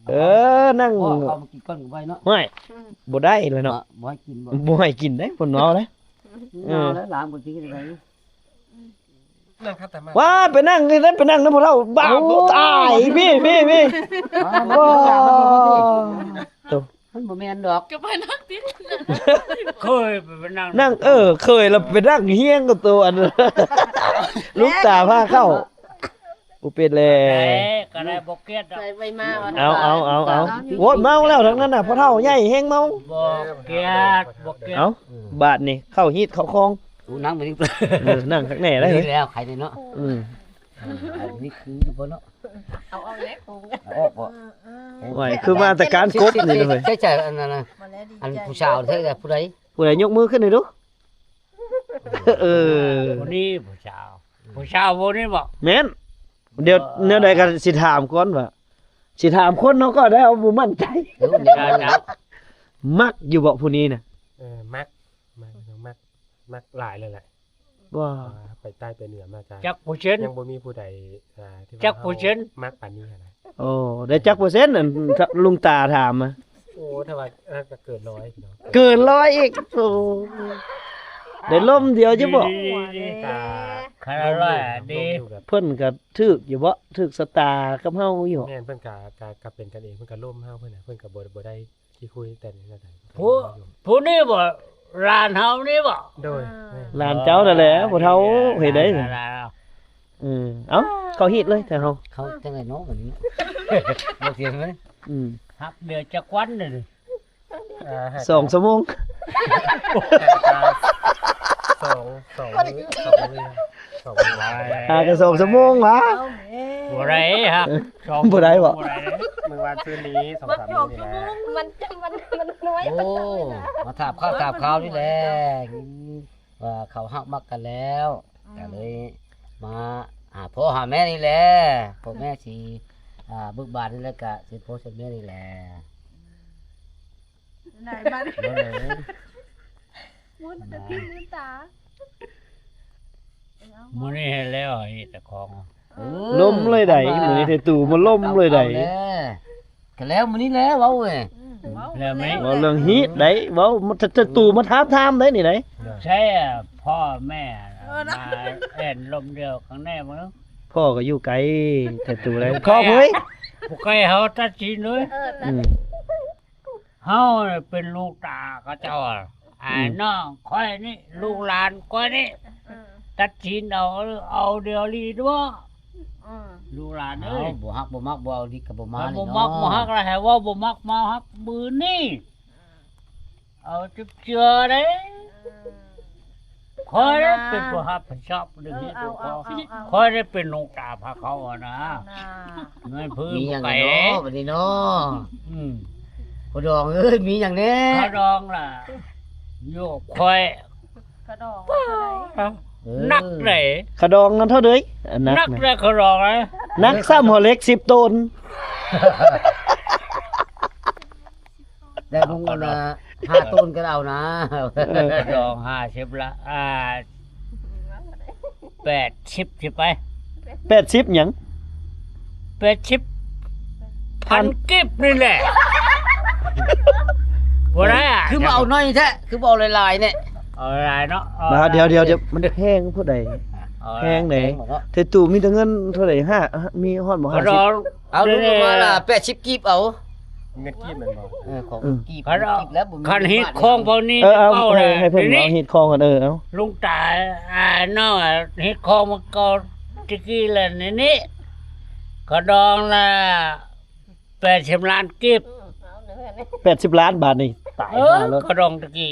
ເອີ ນັ່ງ ເອົາມາກິນກ່ອນກໍໄວ້ເນາະ. ຫ້ວຍ ອືມ ບໍ່ໄດ້ແລ້ວເນາະ ບໍ່ໃຫ້ກິນບໍ່ ບໍ່ໃຫ້ກິນເດ້ ເພິ່ນເວົ້າເດ້. ເອີ ເອົາແລ້ວຫຼາມບໍ່ຊິເຮັດຈັ່ງໃດ. ນັ່ງຄັດຕາມາ ວ້າ ໄປນັ່ງນີ້ ໄປນັ່ງນຳຜູ້ເຖົ້າ ບ້າ ເອົ້າ ຕາຍ ພີ່ ພີ່ ພີ່. ອ້າວ ໂອ້ ມັນບໍ່ແມ່ນດອກ ກໍໄປນັ່ງຕິ ເຄີຍໄປນັ່ງ ນັ່ງ ເອີ ເຄີຍລະໄປນັ່ງຮຽງກັບໂຕອັນ ລຸງຕາພາເຂົ້າ. ບໍ່ເປັນແລ້ວ ໄດ້ ກໍໄດ້ ບໍ່ກຽດດອກ. ເອົາ ເອົາ ເອົາ ເອົາ ໂອ້ຍ ເມົາແລ້ວທັງນັ້ນນະ ພໍ່ເຖົ້າໃຫຍ່ແຮງເມົາ. ບໍ່ກຽດ ບໍ່ກຽດ. ເອົ້າ ບາດນີ້ເຂົ້າຮີດເຂົ້າຄອງ. ໂອ້ ນັ່ງໄປນີ້ ເອີ ນັ່ງຄັກແນ່ໄດ໋. ນີ້ແລ້ວ ໃຄນີ້ເນາະ. ອືມ ອັນນີ້ຄືຢູ່ບໍ່ເນາະ ເອົາອອກແລ້ວ ເອົາອອກບໍ່. ໂອ້ຍ ຄືມາແຕ່ການກົບນີ້ເລີຍ ໃຊ້ໃຈອັນນັ້ນນະ. ອັນຜູ້ສາວແທ້ ຜູ້ໃດ ຜູ້ໃດຍົກມືຂຶ້ນໃຫ້ດູ. ເອີ ຜູ້ນີ້ຜູ້ສາວ ຜູ້ສາວຜູ້ນີ້ບໍ? ແມ່ນ ດຽວ ເອີ ແນວໃດກໍຊິຖາມກ່ອນວ່າ ຊິຖາມຄົນເຮົາກໍໄດ້ ເຮົາບໍ່ໝັ້ນໃຈ. ເອີ ແນວນັ້ນລະ ມັກຢູ່ບໍຜູ້ນີ້ນະ? ເອີ ມັກ ມັກ ມັກ ມັກຫຼາຍເລີຍແຫຼະ. ວ່າ ອ່າ ໄປໃຕ້ໄປເໜືອມາກະ ຈັກເປີເຊັນ ຍັງບໍ່ມີຜູ້ໃດ ອ່າ ທີ່ວ່າ ຈັກເປີເຊັນ ເຮົາມັກປານນີ້ຫັ້ນນະ. ໂອ້ ໄດ້ຈັກເປີເຊັນ ອັນ ລຸງຕາຖາມອະ? ໂອ້ ຖ້າວ່າ ອ່າ ກໍເກີນຮ້ອຍພີ່ນ້ອງ ເກີນຮ້ອຍອີກ. ໂອ້ ໄດ້ລົມດຽວຢູ່ບໍ? ກໍ ຄັນຮ້ອຍດີ ເພິ່ນກໍຖືກຢູ່ບໍ? ຖືກຊະຕາກັບເຮົາຢູ່. ແມ່ນ ເພິ່ນກໍ ກໍ ກໍເປັນກັນເອງ ເພິ່ນກໍລົມເຮົາ ເພິ່ນນະ ເພິ່ນກໍບໍ່ ບໍ່ໄດ້ ທີ່ຄຸຍແຕ່ນີ້ນະ. ຜູ້ ຜູ້ນີ້ບໍ່? ຫຼານເຮົານີ້ບໍ່? ໂດຍ ອ່າ ແມ່ນ ຫຼານເຈົ້ານັ້ນແຫຼະ ພໍ່ເຖົ້າເຮັດໄດ້. ອືມ ເອົ້າ ເຂົ້າຮີດເລີຍແຖວເຮົາ. ເຂົ້າຈັ່ງໃດເນາະບັດນີ້ ບໍ່ເຫັນເລີຍ. ອືມ ຮັບເດືອນຈັກວັນນີ້? ອ່າ ສອງຊົ່ວໂມງ ສອງ ສອງມື້ ສອງມື້ ຫາກັນສອງຊົ່ວໂມງຫວາ? ບໍ່ໄດ້ຮະ ສອງ ບໍ່ໄດ້ບໍ່? ບໍ່ໄດ້ເດ້ ມື້ວານຊືນນີ້ສອງສາມມື້ນີ້ແຫຼະ. ມັນ ມັນ ມັນນ້ອຍ. ໂອ້ ມາຖາມຂ່າວຖາມຄາວນີ້ແຫຼະ ວ່າເຂົາຮັກມັກກັນແລ້ວ ອືມ ກໍເລີຍມາຫາພໍ່ຫາແມ່ນີ້ແຫຼະ. ພໍ່ແມ່ຊິ ອ່າ ເບີກບານນີ້ແຫຼະ ກະຊິພໍ່ຊິແມ່ນີ້ແຫຼະ. ໄດ້ບັດ ໝຸນແຕ່ຕີນຕື່ນຕາ. ມື້ນີ້ໃຫ້ແລ້ວ ເຮັດແຕ່ຂອງ ເອີ ລົມເລີຍໃດ໋ ມື້ນີ້ໄທຕູມາລົມເລີຍໃດ໋. ກໍແລ້ວມື້ນີ້ແຫຼະ ເວົ້າເວີຍ ອືມ ເວົ້າແລ້ວແມ່ ເວົ້າເລື່ອງຮີດໄດ໋ ເວົ້າ ໄທຕູມາຖາມຖາມໄດ໋ນີ້ໄດ໋. ໃຊ່ ພໍ່ແມ່ ເອີ ມາແອ່ນລົມດຽວຂ້າງໃນມື້ ພໍ່ກໍຢູ່ໄກ ໄທຕູໄດ໋ ພໍ່ເອີຍ ຜູ້ໃກ້ເຮົາຕັດສິນເລີຍ. ເອີ ອືມ ເຮົາເປັນລູກຕາເຂົາເຈົ້າ ອ້າຍ ອືມ ນ້ອງຂ້ອຍນີ້ ອືມ ລູກຫຼານຂ້ອຍນີ້ ເອີ ຕັດສິນເອົາ ເອົາດຽວນີ້ຕົວະ. ອືມ ລູກຫຼານເອີຍ ເອົາ ບໍ່ຮັກບໍ່ມັກ ບໍ່ເອົາດິກະບໍ່ມາ ຖ້າບໍ່ມັກບໍ່ຮັກລະໃຫ້ເວົ້າ ບໍ່ມັກມາຮັກມື້ນີ້ ເອົາຈັກເທື່ອເດ້. ຂ້ອຍເປັນຜູ້ຮັບຜິດຊອບເລື່ອງເຮັດຂອງເຂົາ ຂ້ອຍໄດ້ເປັນຫວງຕາພາເຂົາຫັ້ນນະ ເງິນພື້ນມີຫຍັງເນາະບັດນີ້ເນາະ ອືມ ພໍ່ດອງເອີຍ ມີຫຍັງແດ່ ຂ້າດອງລະຢູ່ກັບຂ້ອຍ ຂ້າດອງ ເອີ ໜັກເດ້ ຂ້າດອງນັ້ນເທົ່າໃດ ອັນໜັກ ໜັກເດ້ ຂ້າດອງເດ້ ໜັກຊ້ຳຫົວເຫຼັກສິບໂຕນ. ແລ້ວລຸງອັນນ່າ ຫ້າໂຕນກໍເອົານະ ເອີ ດອງຫ້າສິບລະ ອ່າ ແປດສິບຊິໄປ ແປດສິບຫຍັງ ແປດສິບພັນກີບນີ້ແຫຼະ ບໍ່ໄດ້ອະ ຄືບໍ່ເອົາໜ້ອຍແທ້ ຄືບໍ່ເອົາຫຼາຍໆແດ່ ເອົາຫຼາຍເນາະ ດຽວໆໆ ມັນແພງຜູ້ໃດ ແພງໃດ ແພງບໍ່ເນາະ ເທຕູ້ມີແຕ່ເງິນເທົ່າໃດ ຫ້າ ມີຮອດບໍ່ ຫ້າສິບ ເອົາລົງມາລະແປດສິບກີບເອົາ ເງິນກີບແມ່ນບໍ່ ເອີ ຂອງ ເອີ ກີບ ຄັນຮີດຄອງເຫຼົ່ານີ້ ເອີ ເອົາ ເອົາ ໃຫ້ເພິ່ນເອົາຮີດຄອງກ່ອນ ເອີ ເອົາ ລຸງຕາ ອ່າ ນ້ອງຮີດຄອງມາກ່ອນ ຕະກີ້ລະນີ້ ຂ້າດອງລະແປດສິບລ້ານກີບ ແປດສິບລ້ານບາດນີ້ ຕາຍ ເອີ ຂ້າດອງຕະກີ້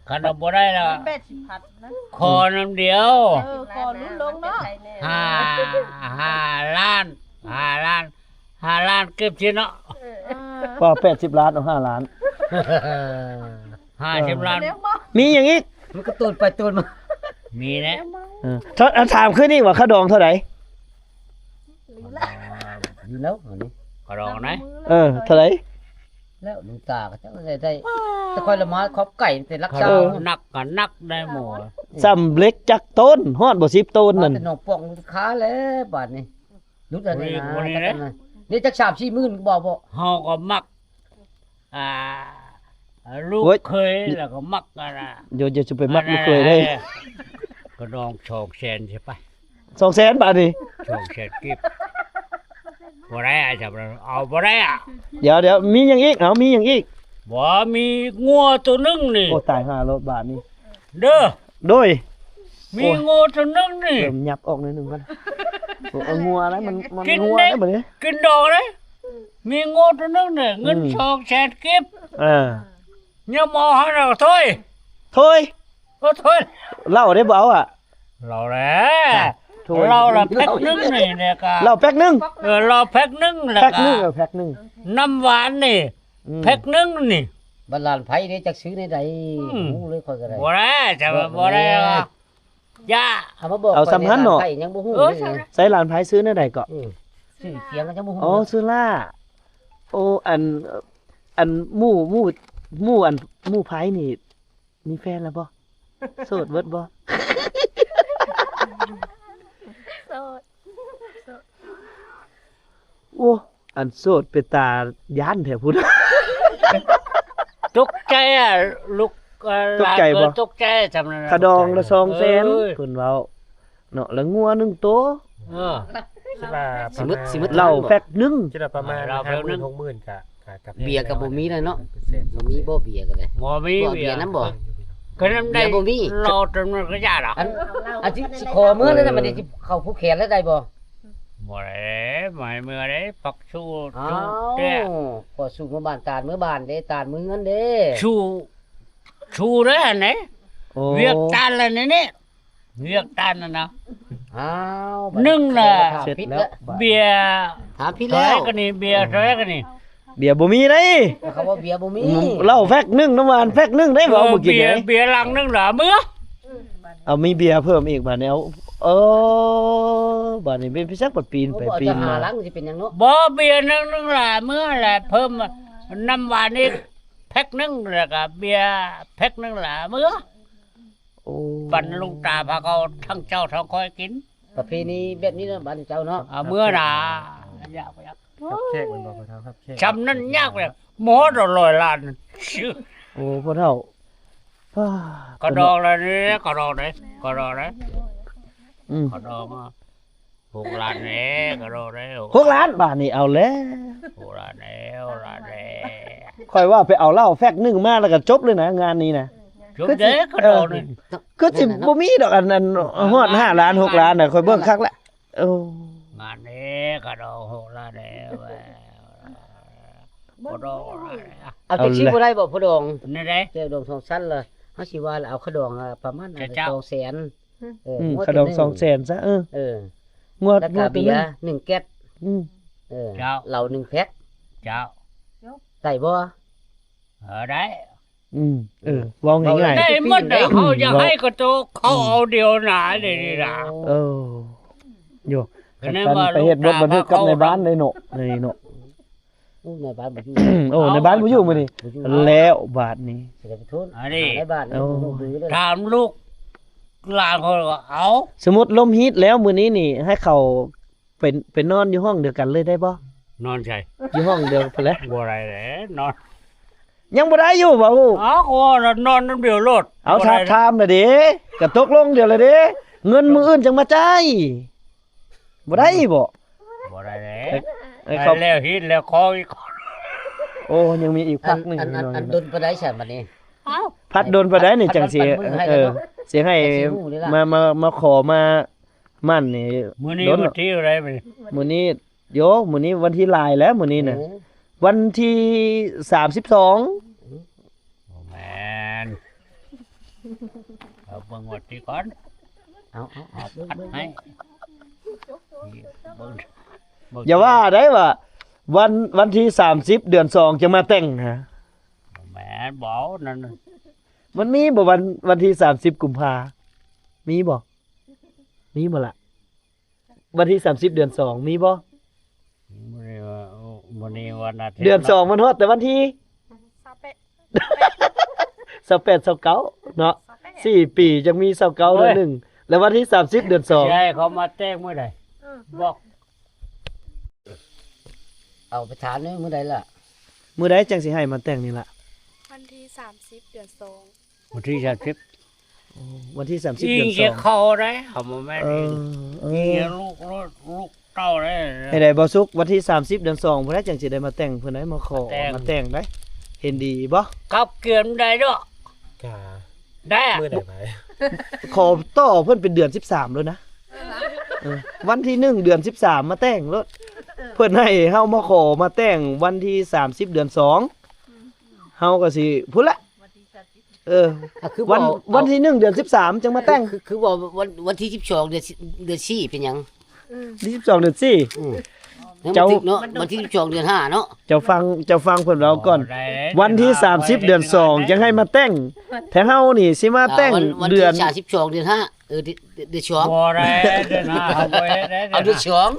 ຄັນວ່າບໍ່ໄດ້ລະ ແປດສິບພັນນະ ຂໍນຳດຽວ ເອີ ຂໍຫຼຸດລົງເນາະ ຫ້າ ຫ້າລ້ານ ຫ້າລ້ານ ຫ້າລ້ານເກັບຊິເນາະ ເອີ ວ່າແປດສິບລ້ານ ເອົາຫ້າລ້ານ ຫ້າສິບລ້ານ ມີຫຍັງອີກ ມັນກໍໂຕນໄປໂຕນມາ ມີແຫຼະ ເອີ ຖາມຄືນອີກວ່າຄ່າດອງເທົ່າໃດ ຢູ່ແລ້ວອັນນີ້ ຄ່າດອງນະ ເອີ ເທົ່າໃດ ແລ້ວຫຼວງຕາກໍຈັກໄດ້ ແຕ່ຂ້ອຍລະມາຂອບໄກ່ແຕ່ລັກຊາວ ໜັກກໍໜັກໄດ໋ໝູ່ ສ່ຳເຫຼັກຈັກໂຕນ ຮອດບໍ່ສິບໂຕນນັ້ນ ແຕ່ໜອງປ່ອງຄາແລ້ວບາດນີ້ ຫຼຸດອັນນີ້ນະ ນີ້ຈັກສາມສີ່ໝື່ນບໍ່ ບໍ່ ເຮົາກໍມັກ ອ່າ ລູກເຂີຍ ແລ້ວກໍມັກອັນນ່າ ຢ່າ ຢ່າໄປມັກລູກເຂີຍເດ້ ກໍດອງສອງແສນຊິໄປ ສອງແສນບາດນີ້ ສອງແສນກີບ ບໍ່ໄດ້ອະ ເອົາບໍ່ໄດ້ອະ ດຽວໆ ມີຫຍັງອີກ ເອົາ ມີຫຍັງອີກ ບໍ່ ມີງົວໂຕໜຶ່ງນີ້ ໂອ້ ຕາຍຫ່າໂລດບາດນີ້ ເດີ ໂດຍ ມີງົວໂຕໜຶ່ງນີ້ ເລີ່ມຫຍັບອອກໜ້ອຍໜຶ່ງກ່ອນ ໂອ້ ເອົາງົວໄດ້ ມັນ ມັນງົວໄດ້ບັດນີ້ ກິນດອງເດ້ ມີງົວໂຕໜຶ່ງນີ້ ເງິນສອງແສນກີບ ເອີ ຍັງບໍ່ທັນເອົາຖ້ອຍ ຖ້ອຍ ໂອ້ ຖ້ອຍ ເຫຼົ້າໄດ້ບໍ່ເອົາອະ ເຫຼົ້າແຫຼະ ເຫຼົ້າລະແພັກໜຶ່ງນີ້ແຫຼະກະ ເຫຼົ້າແພັກໜຶ່ງ ເອີ ເຫຼົ້າແພັກໜຶ່ງແຫຼະກະ ແພັກໜຶ່ງ ເອີ ແພັກໜຶ່ງ ນ້ຳຫວານນີ້ ອືມ ແພັກໜຶ່ງນີ້ ບັດຫຼານໃຜເດ້ ຈັກຊື້ແນວໃດ ອືມ ຮູ້ເລີຍຂ້ອຍກໍໄດ້ ບໍ່ໄດ້ ຈະວ່າບໍ່ໄດ້ວ່າ ຢ່າ ເອົາມາບອກ ເອົາສ່ຳຫັ້ນເນາະ ຂ້ອຍນີ້ຫຼານໃຜຍັງບໍ່ຮູ້ ເອີ ເລີຍ ໃສ່ຫຼານໃຜຊື້ແນວໃດເກາະ ອືມ ຊື່ສຽງກໍຍັງບໍ່ຮູ້ ອໍ ຊື່ຫຼ້າ ໂອ້ ອັນ ອັນໝູ່ ໝູ່ ໝູ່ ອັນ ໝູ່ໃຜນີ້ ມີແຟນແລ້ວບໍ່? ໂສດເບິດບໍ່? ໂສດ ໂອ້ ອັນໂສດເປັນຕາຢ້ານແທ້ພຸ້ນ ຕົກໃຈອະ ລູກ ເອີ ຕົກໃຈບໍ່? ຕົກໃຈສ່ຳນັ້ນ ຂະດອງລະສອງແສນ ເອີ ເພິ່ນເວົ້າເນາະ ລະງົວໜຶ່ງໂຕ ເອີ ຄິດວ່າ ຊິໝົດ ຊິໝົດ ເຫຼົ້າແພັກໜຶ່ງ ຄິດວ່າປະມານຫ້າໝື່ນ ຫົກໝື່ນ ກະ ກະແພງ ເບຍກໍບໍ່ມີແລ້ວເນາະ ບໍ່ມີບໍ່ເບຍກໍໄດ້ ບໍ່ມີ ບໍ່ເບຍນຳບໍ່? ກໍນຳໄດ້ ເບຍບໍ່ມີ ເຫຼົ້າຈຳນວນກໍຢ່າດອກ ອັນ ອັນຊິ ຊິຂໍເມືອແລ້ວນະ ບັດນີ້ຊິເຂົ້າຜູກແຂນແລ້ວໄດ້ບໍ່? ບໍ່ໄດ້ ບໍ່ໃຫ້ເມືອເດ້ ພັກສູ້ ສູ້ແທ້ ຂໍສູ້ເມືອບ້ານຕານ ເມືອບ້ານເດ້ ຕານເມືອເຮືອນເດ້ ສູ້ ສູ້ເດ້ຫັ້ນເດ້ ໂອ້ ວຽກຕານລະນີ້ ວຽກຕານນັ້ນນະ ອ້າວ ໜຶ່ງລະ ເສດແລ້ວ ເບຍ ຖາມຜິດແລ້ວ ເທົ່າໃດກະນີ້ ເບຍເທົ່າໃດກະນີ້ ເບຍບໍ່ມີເດ້ ເຂົາວ່າເບຍບໍ່ມີ ເຫຼົ້າແພັກໜຶ່ງ ນ້ຳຫວານແພັກໜຶ່ງໄດ້ ເວົ້າມື້ກີ້ນີ້ ເບຍ ເບຍລັງໜຶ່ງລະເມືອ ເອົາມີເບຍເພີ່ມອີກບາດນີ້ ເອົາ ເອີ ບາດນີ້ເປັນໄປຈັກ ບາດປີນໄປປີນມາ ໂອ້ ບໍ່ເອົາຈັກຫ້າລັງຊິເປັນຫຍັງເນາະ ບໍ່ ເບຍໜຶ່ງ ໜຶ່ງລະເມືອ ແລະເພີ່ມນ້ຳຫວານອີກແພັກໜຶ່ງ ແລ້ວກະເບຍແພັກໜຶ່ງລະເມືອ ໂອ້ ປັນລຸງຕາພາເຂົາທັງເຈົ້າທັງຂ້ອຍກິນ ປະເພນີແບບນີ້ເນາະ ບ້ານເຈົ້າເນາະ ເອົາເມືອນະ ຢາກ ຢາກ ຮັບແຂກແມ່ນບໍ່ພໍ່ເຖົ້າ ຮັບແຂກ ຊ່ຳນັ້ນຍາກເລີຍ ໝົດຮ້ອຍລ້ານ ໂອ້ ພໍ່ເຖົ້າ ກະດອກລະນີ້ ກະດອກເດ້ ກະດອກເດ້ ອືມ ກະດອກ ຫົກລ້ານແດ່ ກະໂດດແລ້ວ ຫົກລ້ານ ບາດນີ້ເອົາແລ້ວ ຫົກລ້ານແລ້ວ ລ້ານແລ້ວ ຂ້ອຍວ່າໄປເອົາເຫຼົ້າແພັກໜຶ່ງມາ ແລ້ວກໍຈົບເລີຍນະ ງານນີ້ນະ ຈົບເດ້ ກະໂດດນີ້ ຄືຊິບໍ່ມີດອກ ອັນ ອັນຮອດຫ້າລ້ານ ຫົກລ້ານນະ ຂ້ອຍເບິ່ງຄັກລະ ໂອ້ ອັນນີ້ກະດອງຫົກລະແດ່ ບໍ່ດອງ ເອົາຈັກຊິບໍ່ໄດ້ບໍ່ພໍ່ດອງ? ແນວໃດ? ແກ້ວດອງສອງຊັ້ນລະ ເຮົາຊິວ່າລະເອົາຂະດອງອະປະມານ ເຈົ້າ ສອງແສນ ເອີ ອືມ ຂະດອງສອງແສນຊະ ເອີ ເອີ ງວດ ແລ້ວກະເບຍໜຶ່ງແກັດ ອືມ ເອີ ເຈົ້າ ເຫຼົ້າໜຶ່ງແພັກ ເຈົ້າ ໄດ້ບໍ່? ເອີ ໄດ້ ອືມ ເອີ ເວົ້າງ່າຍໆ ໄດ້ໝົດ ເຮົາຢາກໃຫ້ກະໂຕເຂົາເອົາດຽວນາ ເດນີ້ນະ ເອີ ໂຍ ຄັນຊັ້ນໄປເຮັດບົດບັນທຶກກັບນາຍບ້ານໄດ້ເນາະ ນີ້ເນາະ ໂອ້ ນາຍບ້ານບໍ່ຢູ່ ໂອ້ ນາຍບ້ານບໍ່ຢູ່ມື້ນີ້ ບໍ່ຢູ່ ແລ້ວບາດນີ້ ຊິໄດ້ໄປໂທດ ອັນນີ້ ນາຍບ້ານ ໂອ້ ບໍ່ຮູ້ເລີຍ ຖາມລູກຫຼານເຂົາກໍເອົາ ສົມມຸດລົມຮີດແລ້ວມື້ນີ້ນີ້ ໃຫ້ເຂົາໄປ ໄປນອນຢູ່ຫ້ອງດຽວກັນເລີຍໄດ້ບໍ່? ນອນໃສ? ຢູ່ຫ້ອງດຽວພຸ້ນແຫຼະ ບໍ່ໄດ້ແຫຼະ ນອນ ຍັງບໍ່ໄດ້ຢູ່ບໍ່? ເອົ້າ ກໍວ່ານອນນຳດຽວໂລດ ເອົາ ຖາມລະເດ້ ກໍຕົກລົງດຽວລະເດ້ ເງິນມື້ອື່ນຈັ່ງມາຈ່າຍ ບໍ່ໄດ້ບໍ່? ບໍ່ໄດ້ແຫຼະ ເອີ ເອີ ເຂົາແລ້ວຮີດແລ້ວຂໍອີກ ໂອ້ ຍັງມີອີກພັກໜຶ່ງ ອັນ ອັນ ອັນດົນປານໃດຊັ້ນບັດນີ້? ເອົ້າ ພັກດົນປານໃດນີ້ຈັ່ງຊິ ເອີ ຊິໃຫ້ມາ ມາ ມາຂໍມາໝັ້ນນີ້ ມື້ນີ້ວັນທີເທົ່າໃດ? ມື້ນີ້ ໂຢ ມື້ນີ້ວັນທີຫຼາຍແລ້ວມື້ນີ້ນະ ເອີ ວັນທີສາມສິບສອງ ບໍ່ແມ່ນ ເອົາເບິ່ງວັນທີກ່ອນ ເອົາ ເອົາ ເອົາ ເບິ່ງ ເບິ່ງ ໃຫ້ ເບິ່ງ ເບິ່ງ ຢ່າວ່າໄດ້ວ່າ ວັນ ວັນທີສາມສິບເດືອນສອງຈະມາແຕ່ງຫາ ບໍ່ແມ່ນ ບໍ່ເອົານັ້ນ ມັນມີບໍ່ວັນ ວັນທີສາມສິບກຸມພາ ມີບໍ່? ມີບໍ່ລະ? ວັນທີສາມສິບເດືອນສອງມີບໍ່? ມື້ນີ້ວັນ ມື້ນີ້ວັນອາທິດ ເດືອນສອງມັນຮອດແຕ່ວັນທີ ຊາວແປດ ຊາວແປດ ຊາວເກົ້າເນາະ ຊາວແປດ ສີ່ປີຈັ່ງມີຊາວເກົ້າເດືອນໜຶ່ງ ແລ້ວວັນທີສາມສິບເດືອນສອງ ຊິໃຫ້ເຂົາມາແຕ່ງມື້ໃດ? ເອີ ບອກ ເອົາໄປຖາມເດີ ມື້ໃດລະ? ມື້ໃດຈັ່ງຊິໃຫ້ມາແຕ່ງນີ້ລະ? ວັນທີສາມສິບເດືອນສອງ ວັນທີສາມສິບ ໂອ້ ວັນທີສາມສິບເດືອນສອງ ເຂົ້າໄດ້ ເຮົາບໍ່ແມ່ນ ເອີ ເອີ ລູກ ລູກເຕົ້າໄດ້ ເຮັດໃດບໍ່ສຸກ ວັນທີສາມສິບເດືອນສອງພຸ້ນນະ ຈັ່ງຊິໄດ້ມາແຕ່ງເພິ່ນໄດ໋ ມາຂໍມາແຕ່ງໄດ໋ ເຫັນດີບໍ່? ກັບເກືອນໄດ້ເນາະ ກະໄດ້ ມື້ໃດໄປ ຂໍຕໍ່ເພິ່ນເປັນເດືອນສິບສາມໂລດນະ ເອີ ວັນທີໜຶ່ງເດືອນສິບສາມມາແຕ່ງໂລດ ເພິ່ນໃຫ້ເຮົາມາຂໍມາແຕ່ງວັນທີສາມສິບເດືອນສອງ ເຮົາກໍຊິພຸ້ນລະ ເອີ ຄືວັນ ວັນທີໜຶ່ງເດືອນສິບສາມຈັ່ງມາແຕ່ງ ຄື ຄືວ່າວັນ ວັນທີສິບສອງເດືອນ ເດືອນສີ່ເປັນຫຍັງ? ອືມ ວັນທີສິບສອງເດືອນສີ່ ອືມ ເຈົ້າ ເນາະ ວັນທີສິບສອງເດືອນຫ້າເນາະ ເຈົ້າຟັງ ເຈົ້າຟັງເພິ່ນເວົ້າກ່ອນ ວັນທີສາມສິບເດືອນສອງຈັ່ງໃຫ້ມາແຕ່ງ ແທ້ເຮົານີ້ຊິມາແຕ່ງ ອ່າ ວັນ ວັນທີ ເດືອນ ສາມສິບສອງເດືອນຫ້າ ເອີ ເດືອນ ເດືອນສອງ ບໍ່ໄດ້ເດືອນຫ້າ ເຮົາບໍ່ເຮັດໄດ້ ເດືອນ ເອົາເດືອນສອງ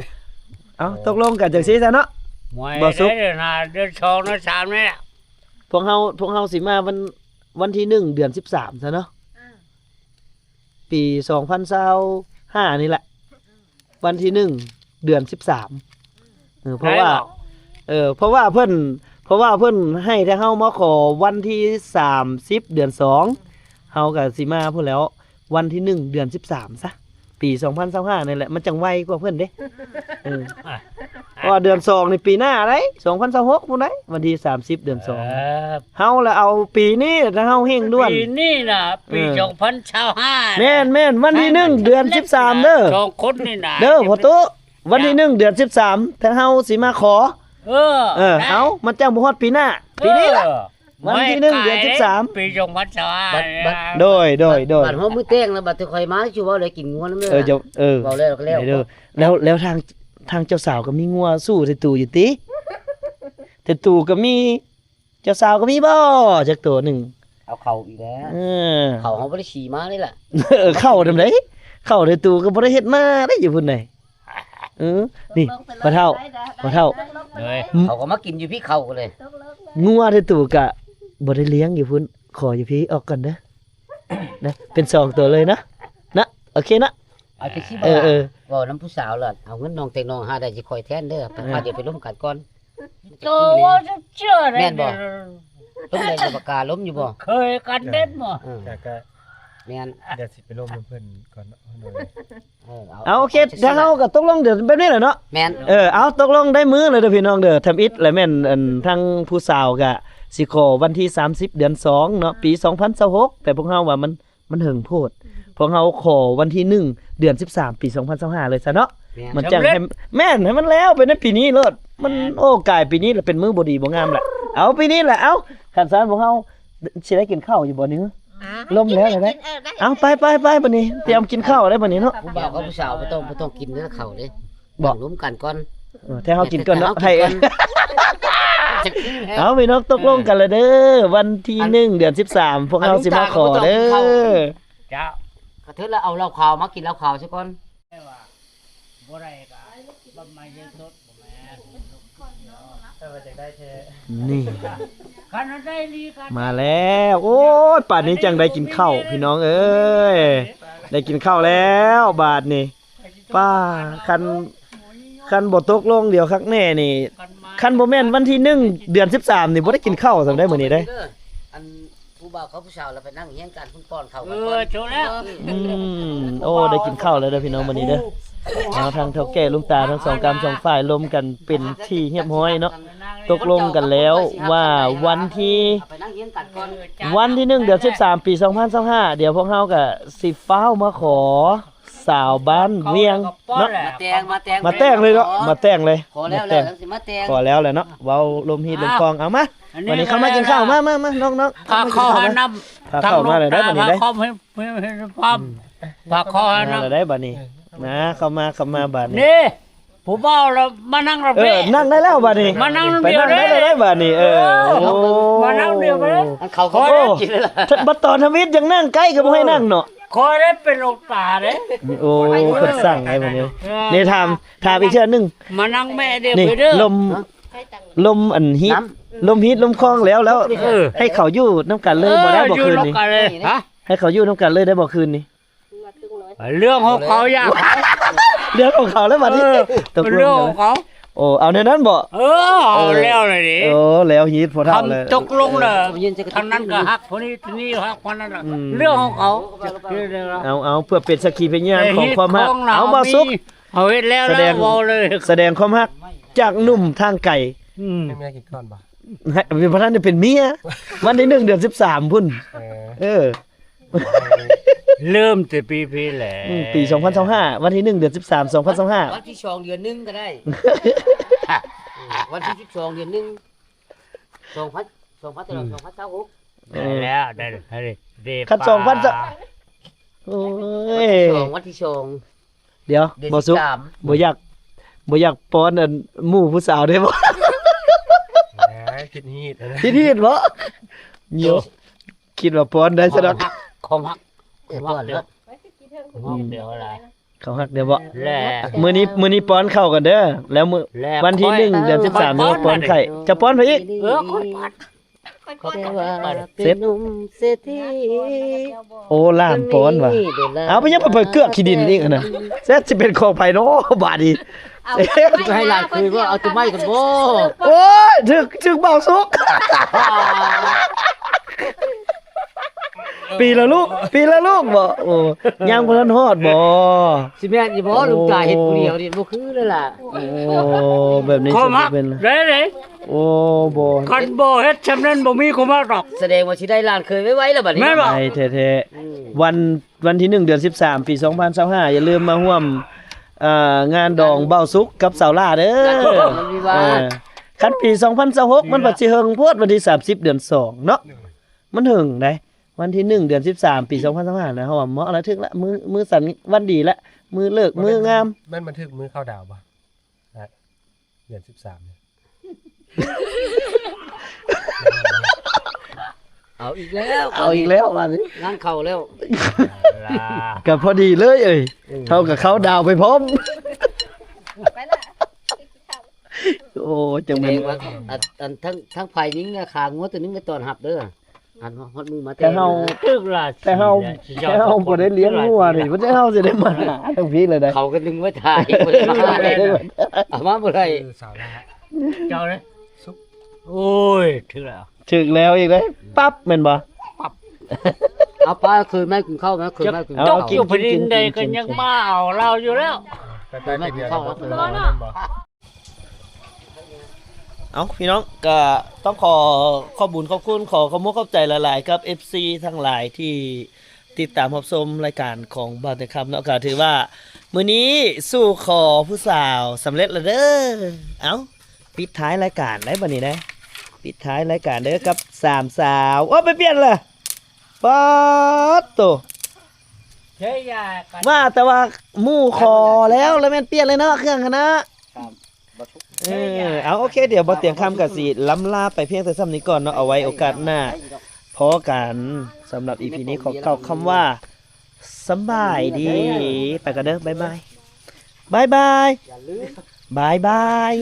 ເອົ້າ ຕົກລົງກັນຈັ່ງຊີ້ຊະເນາະ ບໍ່ສຸກ ເດືອນຫ້າ ເດືອນສອງ ເດືອນສາມນີ້ແຫຼະ ພວກເຮົາ ພວກເຮົາຊິມາວັນ ວັນທີໜຶ່ງເດືອນສິບສາມຊະເນາະ ອືມ ປີສອງພັນຊາວຫ້ານີ້ແຫຼະ ວັນທີໜຶ່ງເດືອນສິບສາມ ເອີ ເພາະວ່າ ເອີ ເພາະວ່າເພິ່ນ ເພາະວ່າເພິ່ນໃຫ້ແຕ່ເຮົາມາຂໍວັນທີສາມສິບເດືອນສອງ ເຮົາກໍຊິມາພຸ້ນແລ້ວ ວັນທີໜຶ່ງເດືອນສິບສາມຊະ ປີສອງພັນຊາວຫ້ານີ້ແຫຼະ ມັນຈັ່ງໄວກວ່າເພິ່ນເດ້ ເອີ ເພາະວ່າເດືອນສອງນີ້ປີໜ້າໄດ໋ ສອງພັນຊາວຫົກພຸ້ນໄດ໋ ວັນທີສາມສິບເດືອນສອງ ເອີ ເຮົາລະເອົາປີນີ້ ຖ້າເຮົາເຮ່ງດ່ວນ ປີນີ້ນະ ປີ ເອີ ສອງພັນຊາວຫ້າ ແມ່ນໆ ວັນທີໜຶ່ງເດືອນສິບສາມເດີ ສອງຄົນນີ້ນະ ເດີພໍ່ຕູ້ ວັນທີໜຶ່ງເດືອນສິບສາມ ທາງເຮົາຊິມາຂໍ ເອີ ເອີ ເອົາ ມັນຈັ່ງບໍ່ຮອດປີໜ້າ ປີນີ້ລະ ເອີ ວັນທີໜຶ່ງເດືອນສິບສາມ ປີສອງພັນຊາວຫ້າ ໂດຍ ໂດຍ ໂດຍ ບັດຮອດມື້ແຕ່ງລະ ບັດຂ້ອຍມາຊິເວົ້າໄດ້ກິນງົວນຳເດີ ເອີ ເຈົ້າ ເອີ ເວົ້າແລ້ວກໍແລ້ວ ແລ້ວ ແລ້ວທາງ ທາງເຈົ້າສາວກໍມີງົວສູ້ໄທຕູຢູ່ຕິ ໄທຕູກໍມີ ເຈົ້າສາວກໍມີບໍ່ຈັກໂຕໜຶ່ງ ເອົາເຂົ້າອີກແລ້ວ ເອີ ເຂົ້າເຮົາບໍ່ໄດ້ຂີ່ມາເລີຍລະ ເອີ ເຂົ້ານຳໃດ ເຂົ້າໄທຕູກໍບໍ່ໄດ້ເຮັດນາໄດ໋ຢູ່ພຸ້ນໃດ ເອີ ນີ້ພໍ່ເຖົ້າ ພໍ່ເຖົ້າ ເຂົາກໍມາກິນຢູ່ພີ້ເຂົ້າກໍເລີຍ ງົວໄທຕູກະບໍ່ໄດ້ລ້ຽງຢູ່ພຸ້ນ ຂໍຢູ່ພີ້ອອກກ່ອນເດີ ນະ ເປັນສອງໂຕເລີຍນະ ນະ ໂອເຄນະ ເອົາຈັ່ງຊີ້ບໍ່ ເອີ ເອີ ເວົ້ານຳຜູ້ສາວລະ ເອົາເງິນນ້ອງແຕ່ງນ້ອງຫາໄດ້ຊິຄ່ອຍແທນເດີ ພາດຽວໄປລົມກັນກ່ອນ ໂຕວ່າຈະເຊື່ອໄດ້ ແມ່ນບໍ່? ລົມໄດ້ປາກກາລົມຢູ່ບໍ່? ເຄີຍກັນເດັດບໍ່? ເອີ ກະ ແມ່ນ ດຽວຊິໄປລົມນຳເພິ່ນກ່ອນເນາະ ເອີ ເອົາ ໂອເຄ ທາງເຮົາກໍຕົກລົງແບບນີ້ແຫຼະເນາະ ແມ່ນ ເອີ ເອົາ ຕົກລົງໄດ້ມື້ແລ້ວເດີພີ່ນ້ອງເດີ ທຳອິດແຫຼະແມ່ນ ອັນ ທາງຜູ້ສາວກະຊິຂໍວັນທີສາມສິບເດືອນສອງເນາະ ປີສອງພັນຊາວຫົກ ແຕ່ພວກເຮົາວ່າມັນ ມັນເຫິງໂພດ ພວກເຮົາຂໍວັນທີໜຶ່ງເດືອນສິບສາມ ປີສອງພັນຊາວຫ້າເລີຍຊະເນາະ ແມ່ນ ມັນຈັ່ງໃຫ້ ສຳເລັດ ແມ່ນ ໃຫ້ມັນແລ້ວໄປໃນປີນີ້ໂລດ ມັນ ແມ່ນ ໂອ້ ກາຍປີນີ້ລະເປັນມື້ບໍ່ດີບໍ່ງາມລະ ເອົາປີນີ້ລະ ເອົາ ຄັນຊັ້ນພວກເຮົາຊິໄດ້ກິນເຂົ້າຢູ່ບໍ່ນີ້? ອ່າ ລົມແລ້ວແຫຼະ ເອີ ໄດ້ ເອົາ ໄປໆໆ ບັດນີ້ ຕຽມກິນເຂົ້າໄດ້ບັດນີ້ເນາະ ຜູ້ບ່າວກັບຜູ້ສາວບໍ່ຕ້ອງ ບໍ່ຕ້ອງກິນເດີເຂົ້າເດ້ ບອກ ນັ່ງລົມກັນກ່ອນ ເອີ ແຕ່ເຮົາກິນກ່ອນເນາະ ແຕ່ເຮົາກິນກ່ອນ ໃຫ້ ເອົາ ພີ່ນ້ອງຕົກລົງກັນແລ້ວເດີ ເອີ ວັນທີ ອັນ ໜຶ່ງ ເດືອນສິບສາມ ພວກເຮົາຊິມາຂໍເດີ ອັນ ເຈົ້າ ກະເທີດລະເອົາເຫຼົ້າຂາວມາກິນເຫຼົ້າຂາວຊະກ່ອນ ບໍ່ໄດ້ກະບັບໃໝ່ເຮັດສົດ ບໍ່ແມ່ນ ເອີ ວ່າຈັ່ງໃດແທ້ ນີ້ ຄັນໄດ້ລີກັນ ມາແລ້ວ ໂອ້ຍ ປານນີ້ຈັ່ງໄດ້ກິນເຂົ້າ ພີ່ນ້ອງເອີຍ ໄດ້ກິນເຂົ້າແລ້ວບາດນີ້ ປ້າ ຄັນ ຄັນບໍ່ຕົກລົງດຽວຄັກແນ່ນີ້ ຄັນບໍ່ແມ່ນວັນທີ ໜຶ່ງ ເດືອນສິບສາມ ນີ້ ບໍ່ໄດ້ກິນເຂົ້າສ່ຳໃດມື້ນີ້ເດ້ ອັນ ຜູ້ບ່າວກັບຜູ້ສາວລະໄປນັ່ງຮຽງກັນພຸ້ນ ປ້ອນເຂົ້າກັນ ເອີ ເຈົ້າແລ້ວ ອືມ ໂອ້ ໄດ້ກິນເຂົ້າແລ້ວເດີພີ່ນ້ອງມື້ນີ້ເດີ ເອົາ ທາງເຖົ້າແກ່ລຸງຕາ ທັງສອງກຳສອງຝ່າຍລົມກັນເປັນທີ່ຮຽບຮ້ອຍເນາະ ຕົກລົງກັນແລ້ວວ່າວັນທີ ວັນທີ ໜຶ່ງ ເດືອນສິບສາມ ປີສອງພັນຊາວຫ້າ ດຽວພວກເຮົາກະຊິຟ້າວມາຂໍ ສາວບ້ານວຽງເນາະ ມາແຕ່ງ ມາແຕ່ງ ມາແຕ່ງເລີຍເນາະ ຂໍ ມາແຕ່ງເລີຍ ຂໍແລ້ວ ມາແຕ່ງ ແລ້ວຊິມາແຕ່ງ ຂໍແລ້ວແຫຼະເນາະ ເວົ້າລົມຮີດລົມຄອງ ເອົາມາ ອັນນີ້ ບັດນີ້ເຂົ້າມາກິນເຂົ້າ ມາ ມາ ມາ ນ້ອງໆ ພາເຂົ້າຫານ້ຳ ພາເຂົ້າມາເລີຍເດີບັດນີ້ເດີ ພາເຂົ້າມາ ມາແລ້ວເດີບັດນີ້ ນະ ເຂົ້າມາ ເຂົ້າມາບາດນີ້ ນີ້ ຜູ້ບ່າວລະມານັ່ງລະ ເອີ ເພ ນັ່ງໄດ້ແລ້ວບາດນີ້ ມານັ່ງນຳ ໄປນັ່ງໄດ້ແລ້ວບາດນີ້ ເອີ ໂອ້ ມານັ່ງນຳເດີ ອັນເຂົ້າກໍບໍ່ໄດ້ກິນແລ້ວລະ ບັດຕອນທຳອິດຍັງນັ່ງໃກ້ກໍບໍ່ໃຫ້ນັ່ງເນາະ ຂ້ອຍໄດ້ເປັນໂລກຕາເດ້ ໂອ້ ເພິ່ນສັ່ງໃຫ້ບັດນີ້ ເອີ ນີ້ຖາມ ຖາມອີກເທື່ອໜຶ່ງ ມານັ່ງແມ່ເດີ ນີ້ ເດີ ລົມ ລົມອັນຮີດ ລົມຮີດລົມຄອງແລ້ວ ແລ້ວ ເອີ ໃຫ້ເຂົາຢູ່ນຳກັນເລີຍບໍ່ໄດ້ບໍ່ຄືນນີ້ ຮະ ໃຫ້ເຂົາຢູ່ນຳກັນເລີຍໄດ້ບໍ່ຄືນນີ້ ເລື່ອງຂອງເຂົາຢ່າ ເລື່ອງຂອງເຂົາແລ້ວບັດນີ້ ເອີ ຕົກລົງເລື່ອງຂອງເຂົາ ໂອ້ ເອົາແນວນັ້ນບໍ່ ເອີ ເອົາແລ້ວເລີຍເດ້ ໂອ້ ແລ້ວຮີດພໍເຖົ້າແລ້ວ ຄັນຕົກລົງແລ້ວ ເອີ ທາງນັ້ນກໍຮັກ ຜູ້ນີ້ ທາງນີ້ຮັກ ຄົນນັ້ນ ອືມ ເລື່ອງຂອງເຂົາ ເອົາ ເອົາ ເພື່ອເປັນສັກຂີພະຍານຂອງຄວາມຮັກ ເອົາ ບ່າວສຸກ ເຮົາເຮັດແລ້ວ ສະແດງ ເວົ້າເລີຍ ສະແດງຄວາມຮັກຈາກໜຸ່ມທາງໄກ ອືມ ໃຫ້ເມຍກິນກ່ອນບໍ່ ໃຫ້ ບໍ່ທັນໄດ້ເປັນເມຍ ວັນທີ ໜຶ່ງ ເດືອນສິບສາມພຸ້ນ ເອີ ເອີ ເລີ່ມແຕ່ປີພີ້ແຫຼະ ອືມ ປີສອງພັນຊາວຫ້າ ວັນທີ ໜຶ່ງ ເດືອນສິບສາມ ສອງພັນຊາວຫ້າ ວັນທີ ສອງ ເດືອນ ໜຶ່ງ ກໍໄດ້ ວັນທີ ສິບສອງ ເດືອນ ໜຶ່ງ ສອງພັນ ສອງພັນ ອືມ ສອງພັນຊາວຫົກ ໄດ້ແລ້ວ ໄດ້ ໄດ້ ຄັນ ສອງພັນ ໂອ້ຍ ວັນທີ ສອງ ວັນທີ ສອງ ດຽວ ເດືອນ ບໍ່ສຸກ ສິບສາມ ບໍ່ຢາກ ບໍ່ຢາກປ້ອນອັນໝູ່ຜູ້ສາວໄດ້ບໍ່ ແໝ ຄິດຮີດ ຄິດຮີດບໍ່ ໂຍ ຄິດວ່າປ້ອນໄດ້ຊະດອກ ຂອງຮັກ ຂອງຮັກ ເອີ ປ້ອນແລ້ວ ຂອງຮັກ ອືມ ດຽວລະ ເຂົາຮັກເດ້ບໍ່ ແລະ ມື້ນີ້ ມື້ນີ້ປ້ອນເຂົ້າກັນເດີ ແລ້ວມື້ ແລະ ວັນທີ ໜຶ່ງ ເດືອນສິບສາມ ນີ້ປ້ອນໄຂ່ ເຈົ້າປ້ອນໃຜອີກ ເອີ ຂ້ອຍປ້ອນ ຂ້ອຍປ້ອນ ແຕ່ວ່າເປັນໜຸ່ມເສດຖີ ໂອ້ ຫຼານປ້ອນວ່າ ເອົາໄປຍັງໄປເກືອກຂີ້ດິນອີກຫັ້ນນະ ແຊດຊິເປັນຂອງໃຜເນາະບາດນີ້ ເອົາ ເຮັດໃຫ້ຫຼານຄືນວ່າ ເອົາຕົ້ນໄມ້ກ່ອນບໍ່ ໂອ້ຍ ຖືກ ຖືກເບົາສຸກ ປີລະລູກ ປີລະລູກບໍ່ ໂອ້ ຍັງບໍ່ທັນຮອດບໍ່ ຊິແມ່ນຢູ່ບໍ່ ໂອ້ ລຸງຕາເຮັດຜູ້ດຽວນີ້ບໍ່ຄືແລ້ວລະ ໂອ້ ແບບນີ້ຊິເປັນ ໄດ້ເດ້ ໂອ້ ບໍ່ ຄັນບໍ່ເຮັດຊ່ຳນັ້ນບໍ່ມີຄວາມຮັກດອກ ສະແດງວ່າຊິໄດ້ຫຼານເຂີຍໄວໆລະບັດນີ້ ແມ່ນບໍ່ ໄດ້ແທ້ໆ ອືມ ວັນ ວັນທີ ໜຶ່ງ ເດືອນສິບສາມ ປີສອງພັນຊາວຫ້າ ຢ່າລືມມາຮ່ວມ ເອີ ງານດອງເບົາສຸກກັບສາວຫຼ້າເດີ ງານດອງ ເອີ ຄັນປີສອງພັນຊາວຫົກ ມັນກໍຊິເຫິງໂພດ ວັນທີ ສາມສິບ ເດືອນສອງ ເນາະ ມັນເຫິງໃດ ວັນທີ ໜຶ່ງ ເດືອນສິບສາມ ປີສອງພັນຊາວຫ້າ ນະ ເຮົາວ່າເໝາະລະ ຖືກລະ ມື້ ມື້ສັນ ວັນດີລະ ມື້ເລີກ ມື້ງາມ ມັນ ມັນຖືກມື້ເຂົ້າດາວບໍ່ ເດືອນສິບສາມ ເອົາອີກແລ້ວ ເອົາອີກແລ້ວບາດນີ້ ງານເຂົ້າແລ້ວ ກໍພໍດີເລີຍເອີຍ ເອີ ເຮົາກໍເຂົ້າດາວໄປພ້ອມ ໄປລະ ໂອ້ ຈັ່ງແມ່ນ ອັນ ອັນ ທັງ ທັງຝ່າຍຍິງນະ ຂາງົວຕົວໜຶ່ງກໍຕ້ອນຮັບເດີ ອັນຮອດມືມາແຕ່ ແຕ່ເຮົາ ຕຶກລະ ແຕ່ເຮົາ ແຕ່ເຮົາບໍ່ໄດ້ລ້ຽງງົວນີ້ ແຕ່ເຮົາຊິໄດ້ມາຫາທາງພີ້ເລີຍໄດ໋ ເຂົາກໍດຶງໄວ້ຖ່າຍ ບໍ່ໄດ້ມາ ເອົາມາບໍ່ໄດ້ ເອີ ສາວລາ ເຈົ້າເດ້ ສຸກ ໂອ້ຍ ຖືກແລ້ວ ຖືກແລ້ວອີກເດ້ ປັບ ແມ່ນບໍ່ ປັບ ເອົາປ້າ ຄືນມາກິນເຂົ້າ ມາ ຄືນມາກິນເຂົ້າ ເຈົ້າຢູ່ແຜ່ນດິນໃດກໍຍັງມາເອົາລາວຢູ່ແລ້ວ ຄືນມາກິນເຂົ້າ ເອົາ ພີ່ນ້ອງ ກໍຕ້ອງຂໍຂອບບຸນຂອບຄຸນ ຂໍຂອບມຸກຂອບໃຈຫຼາຍໆ ກັບເອັຟຊີທັງຫຼາຍທີ່ຕິດຕາມຮັບຊົມລາຍການຂອງບ່າວແຕງຄຳເນາະ ກໍຖືວ່າ ມື້ນີ້ສູ່ຂໍຜູ້ສາວສຳເລັດແລ້ວເດີ. ເອົ້າ ປິດທ້າຍລາຍການໄດ້ບັດນີ້ນະ ປິດທ້າຍລາຍການເດີກັບສາມສາວ. ໂອ້ ໄປປ່ຽນລະ ປາດໂຕ ວ່າແຕ່ວ່າໝູ່ຂໍແລ້ວ ແລ້ວແມ່ນປ່ຽນເລີຍເນາະ ເຄື່ອງຫັ້ນນະ. ເອີ ເອົາ ໂອເຄ ດຽວບໍ່ຕຽງຄຳກໍຊິລ່ຳລາໄປພຽງແຕ່ສ່ຳນີ້ກ່ອນເນາະ. ເອົາໄວ້ໂອກາດໜ້າພໍ້ກັນ. ສຳລັບອີພີນີ້ຂໍກ່າວຄຳວ່າ ສະບາຍດີ. ໄປກ່ອນເດີ ບາຍບາຍ ບາຍບາຍ ບາຍບາຍ.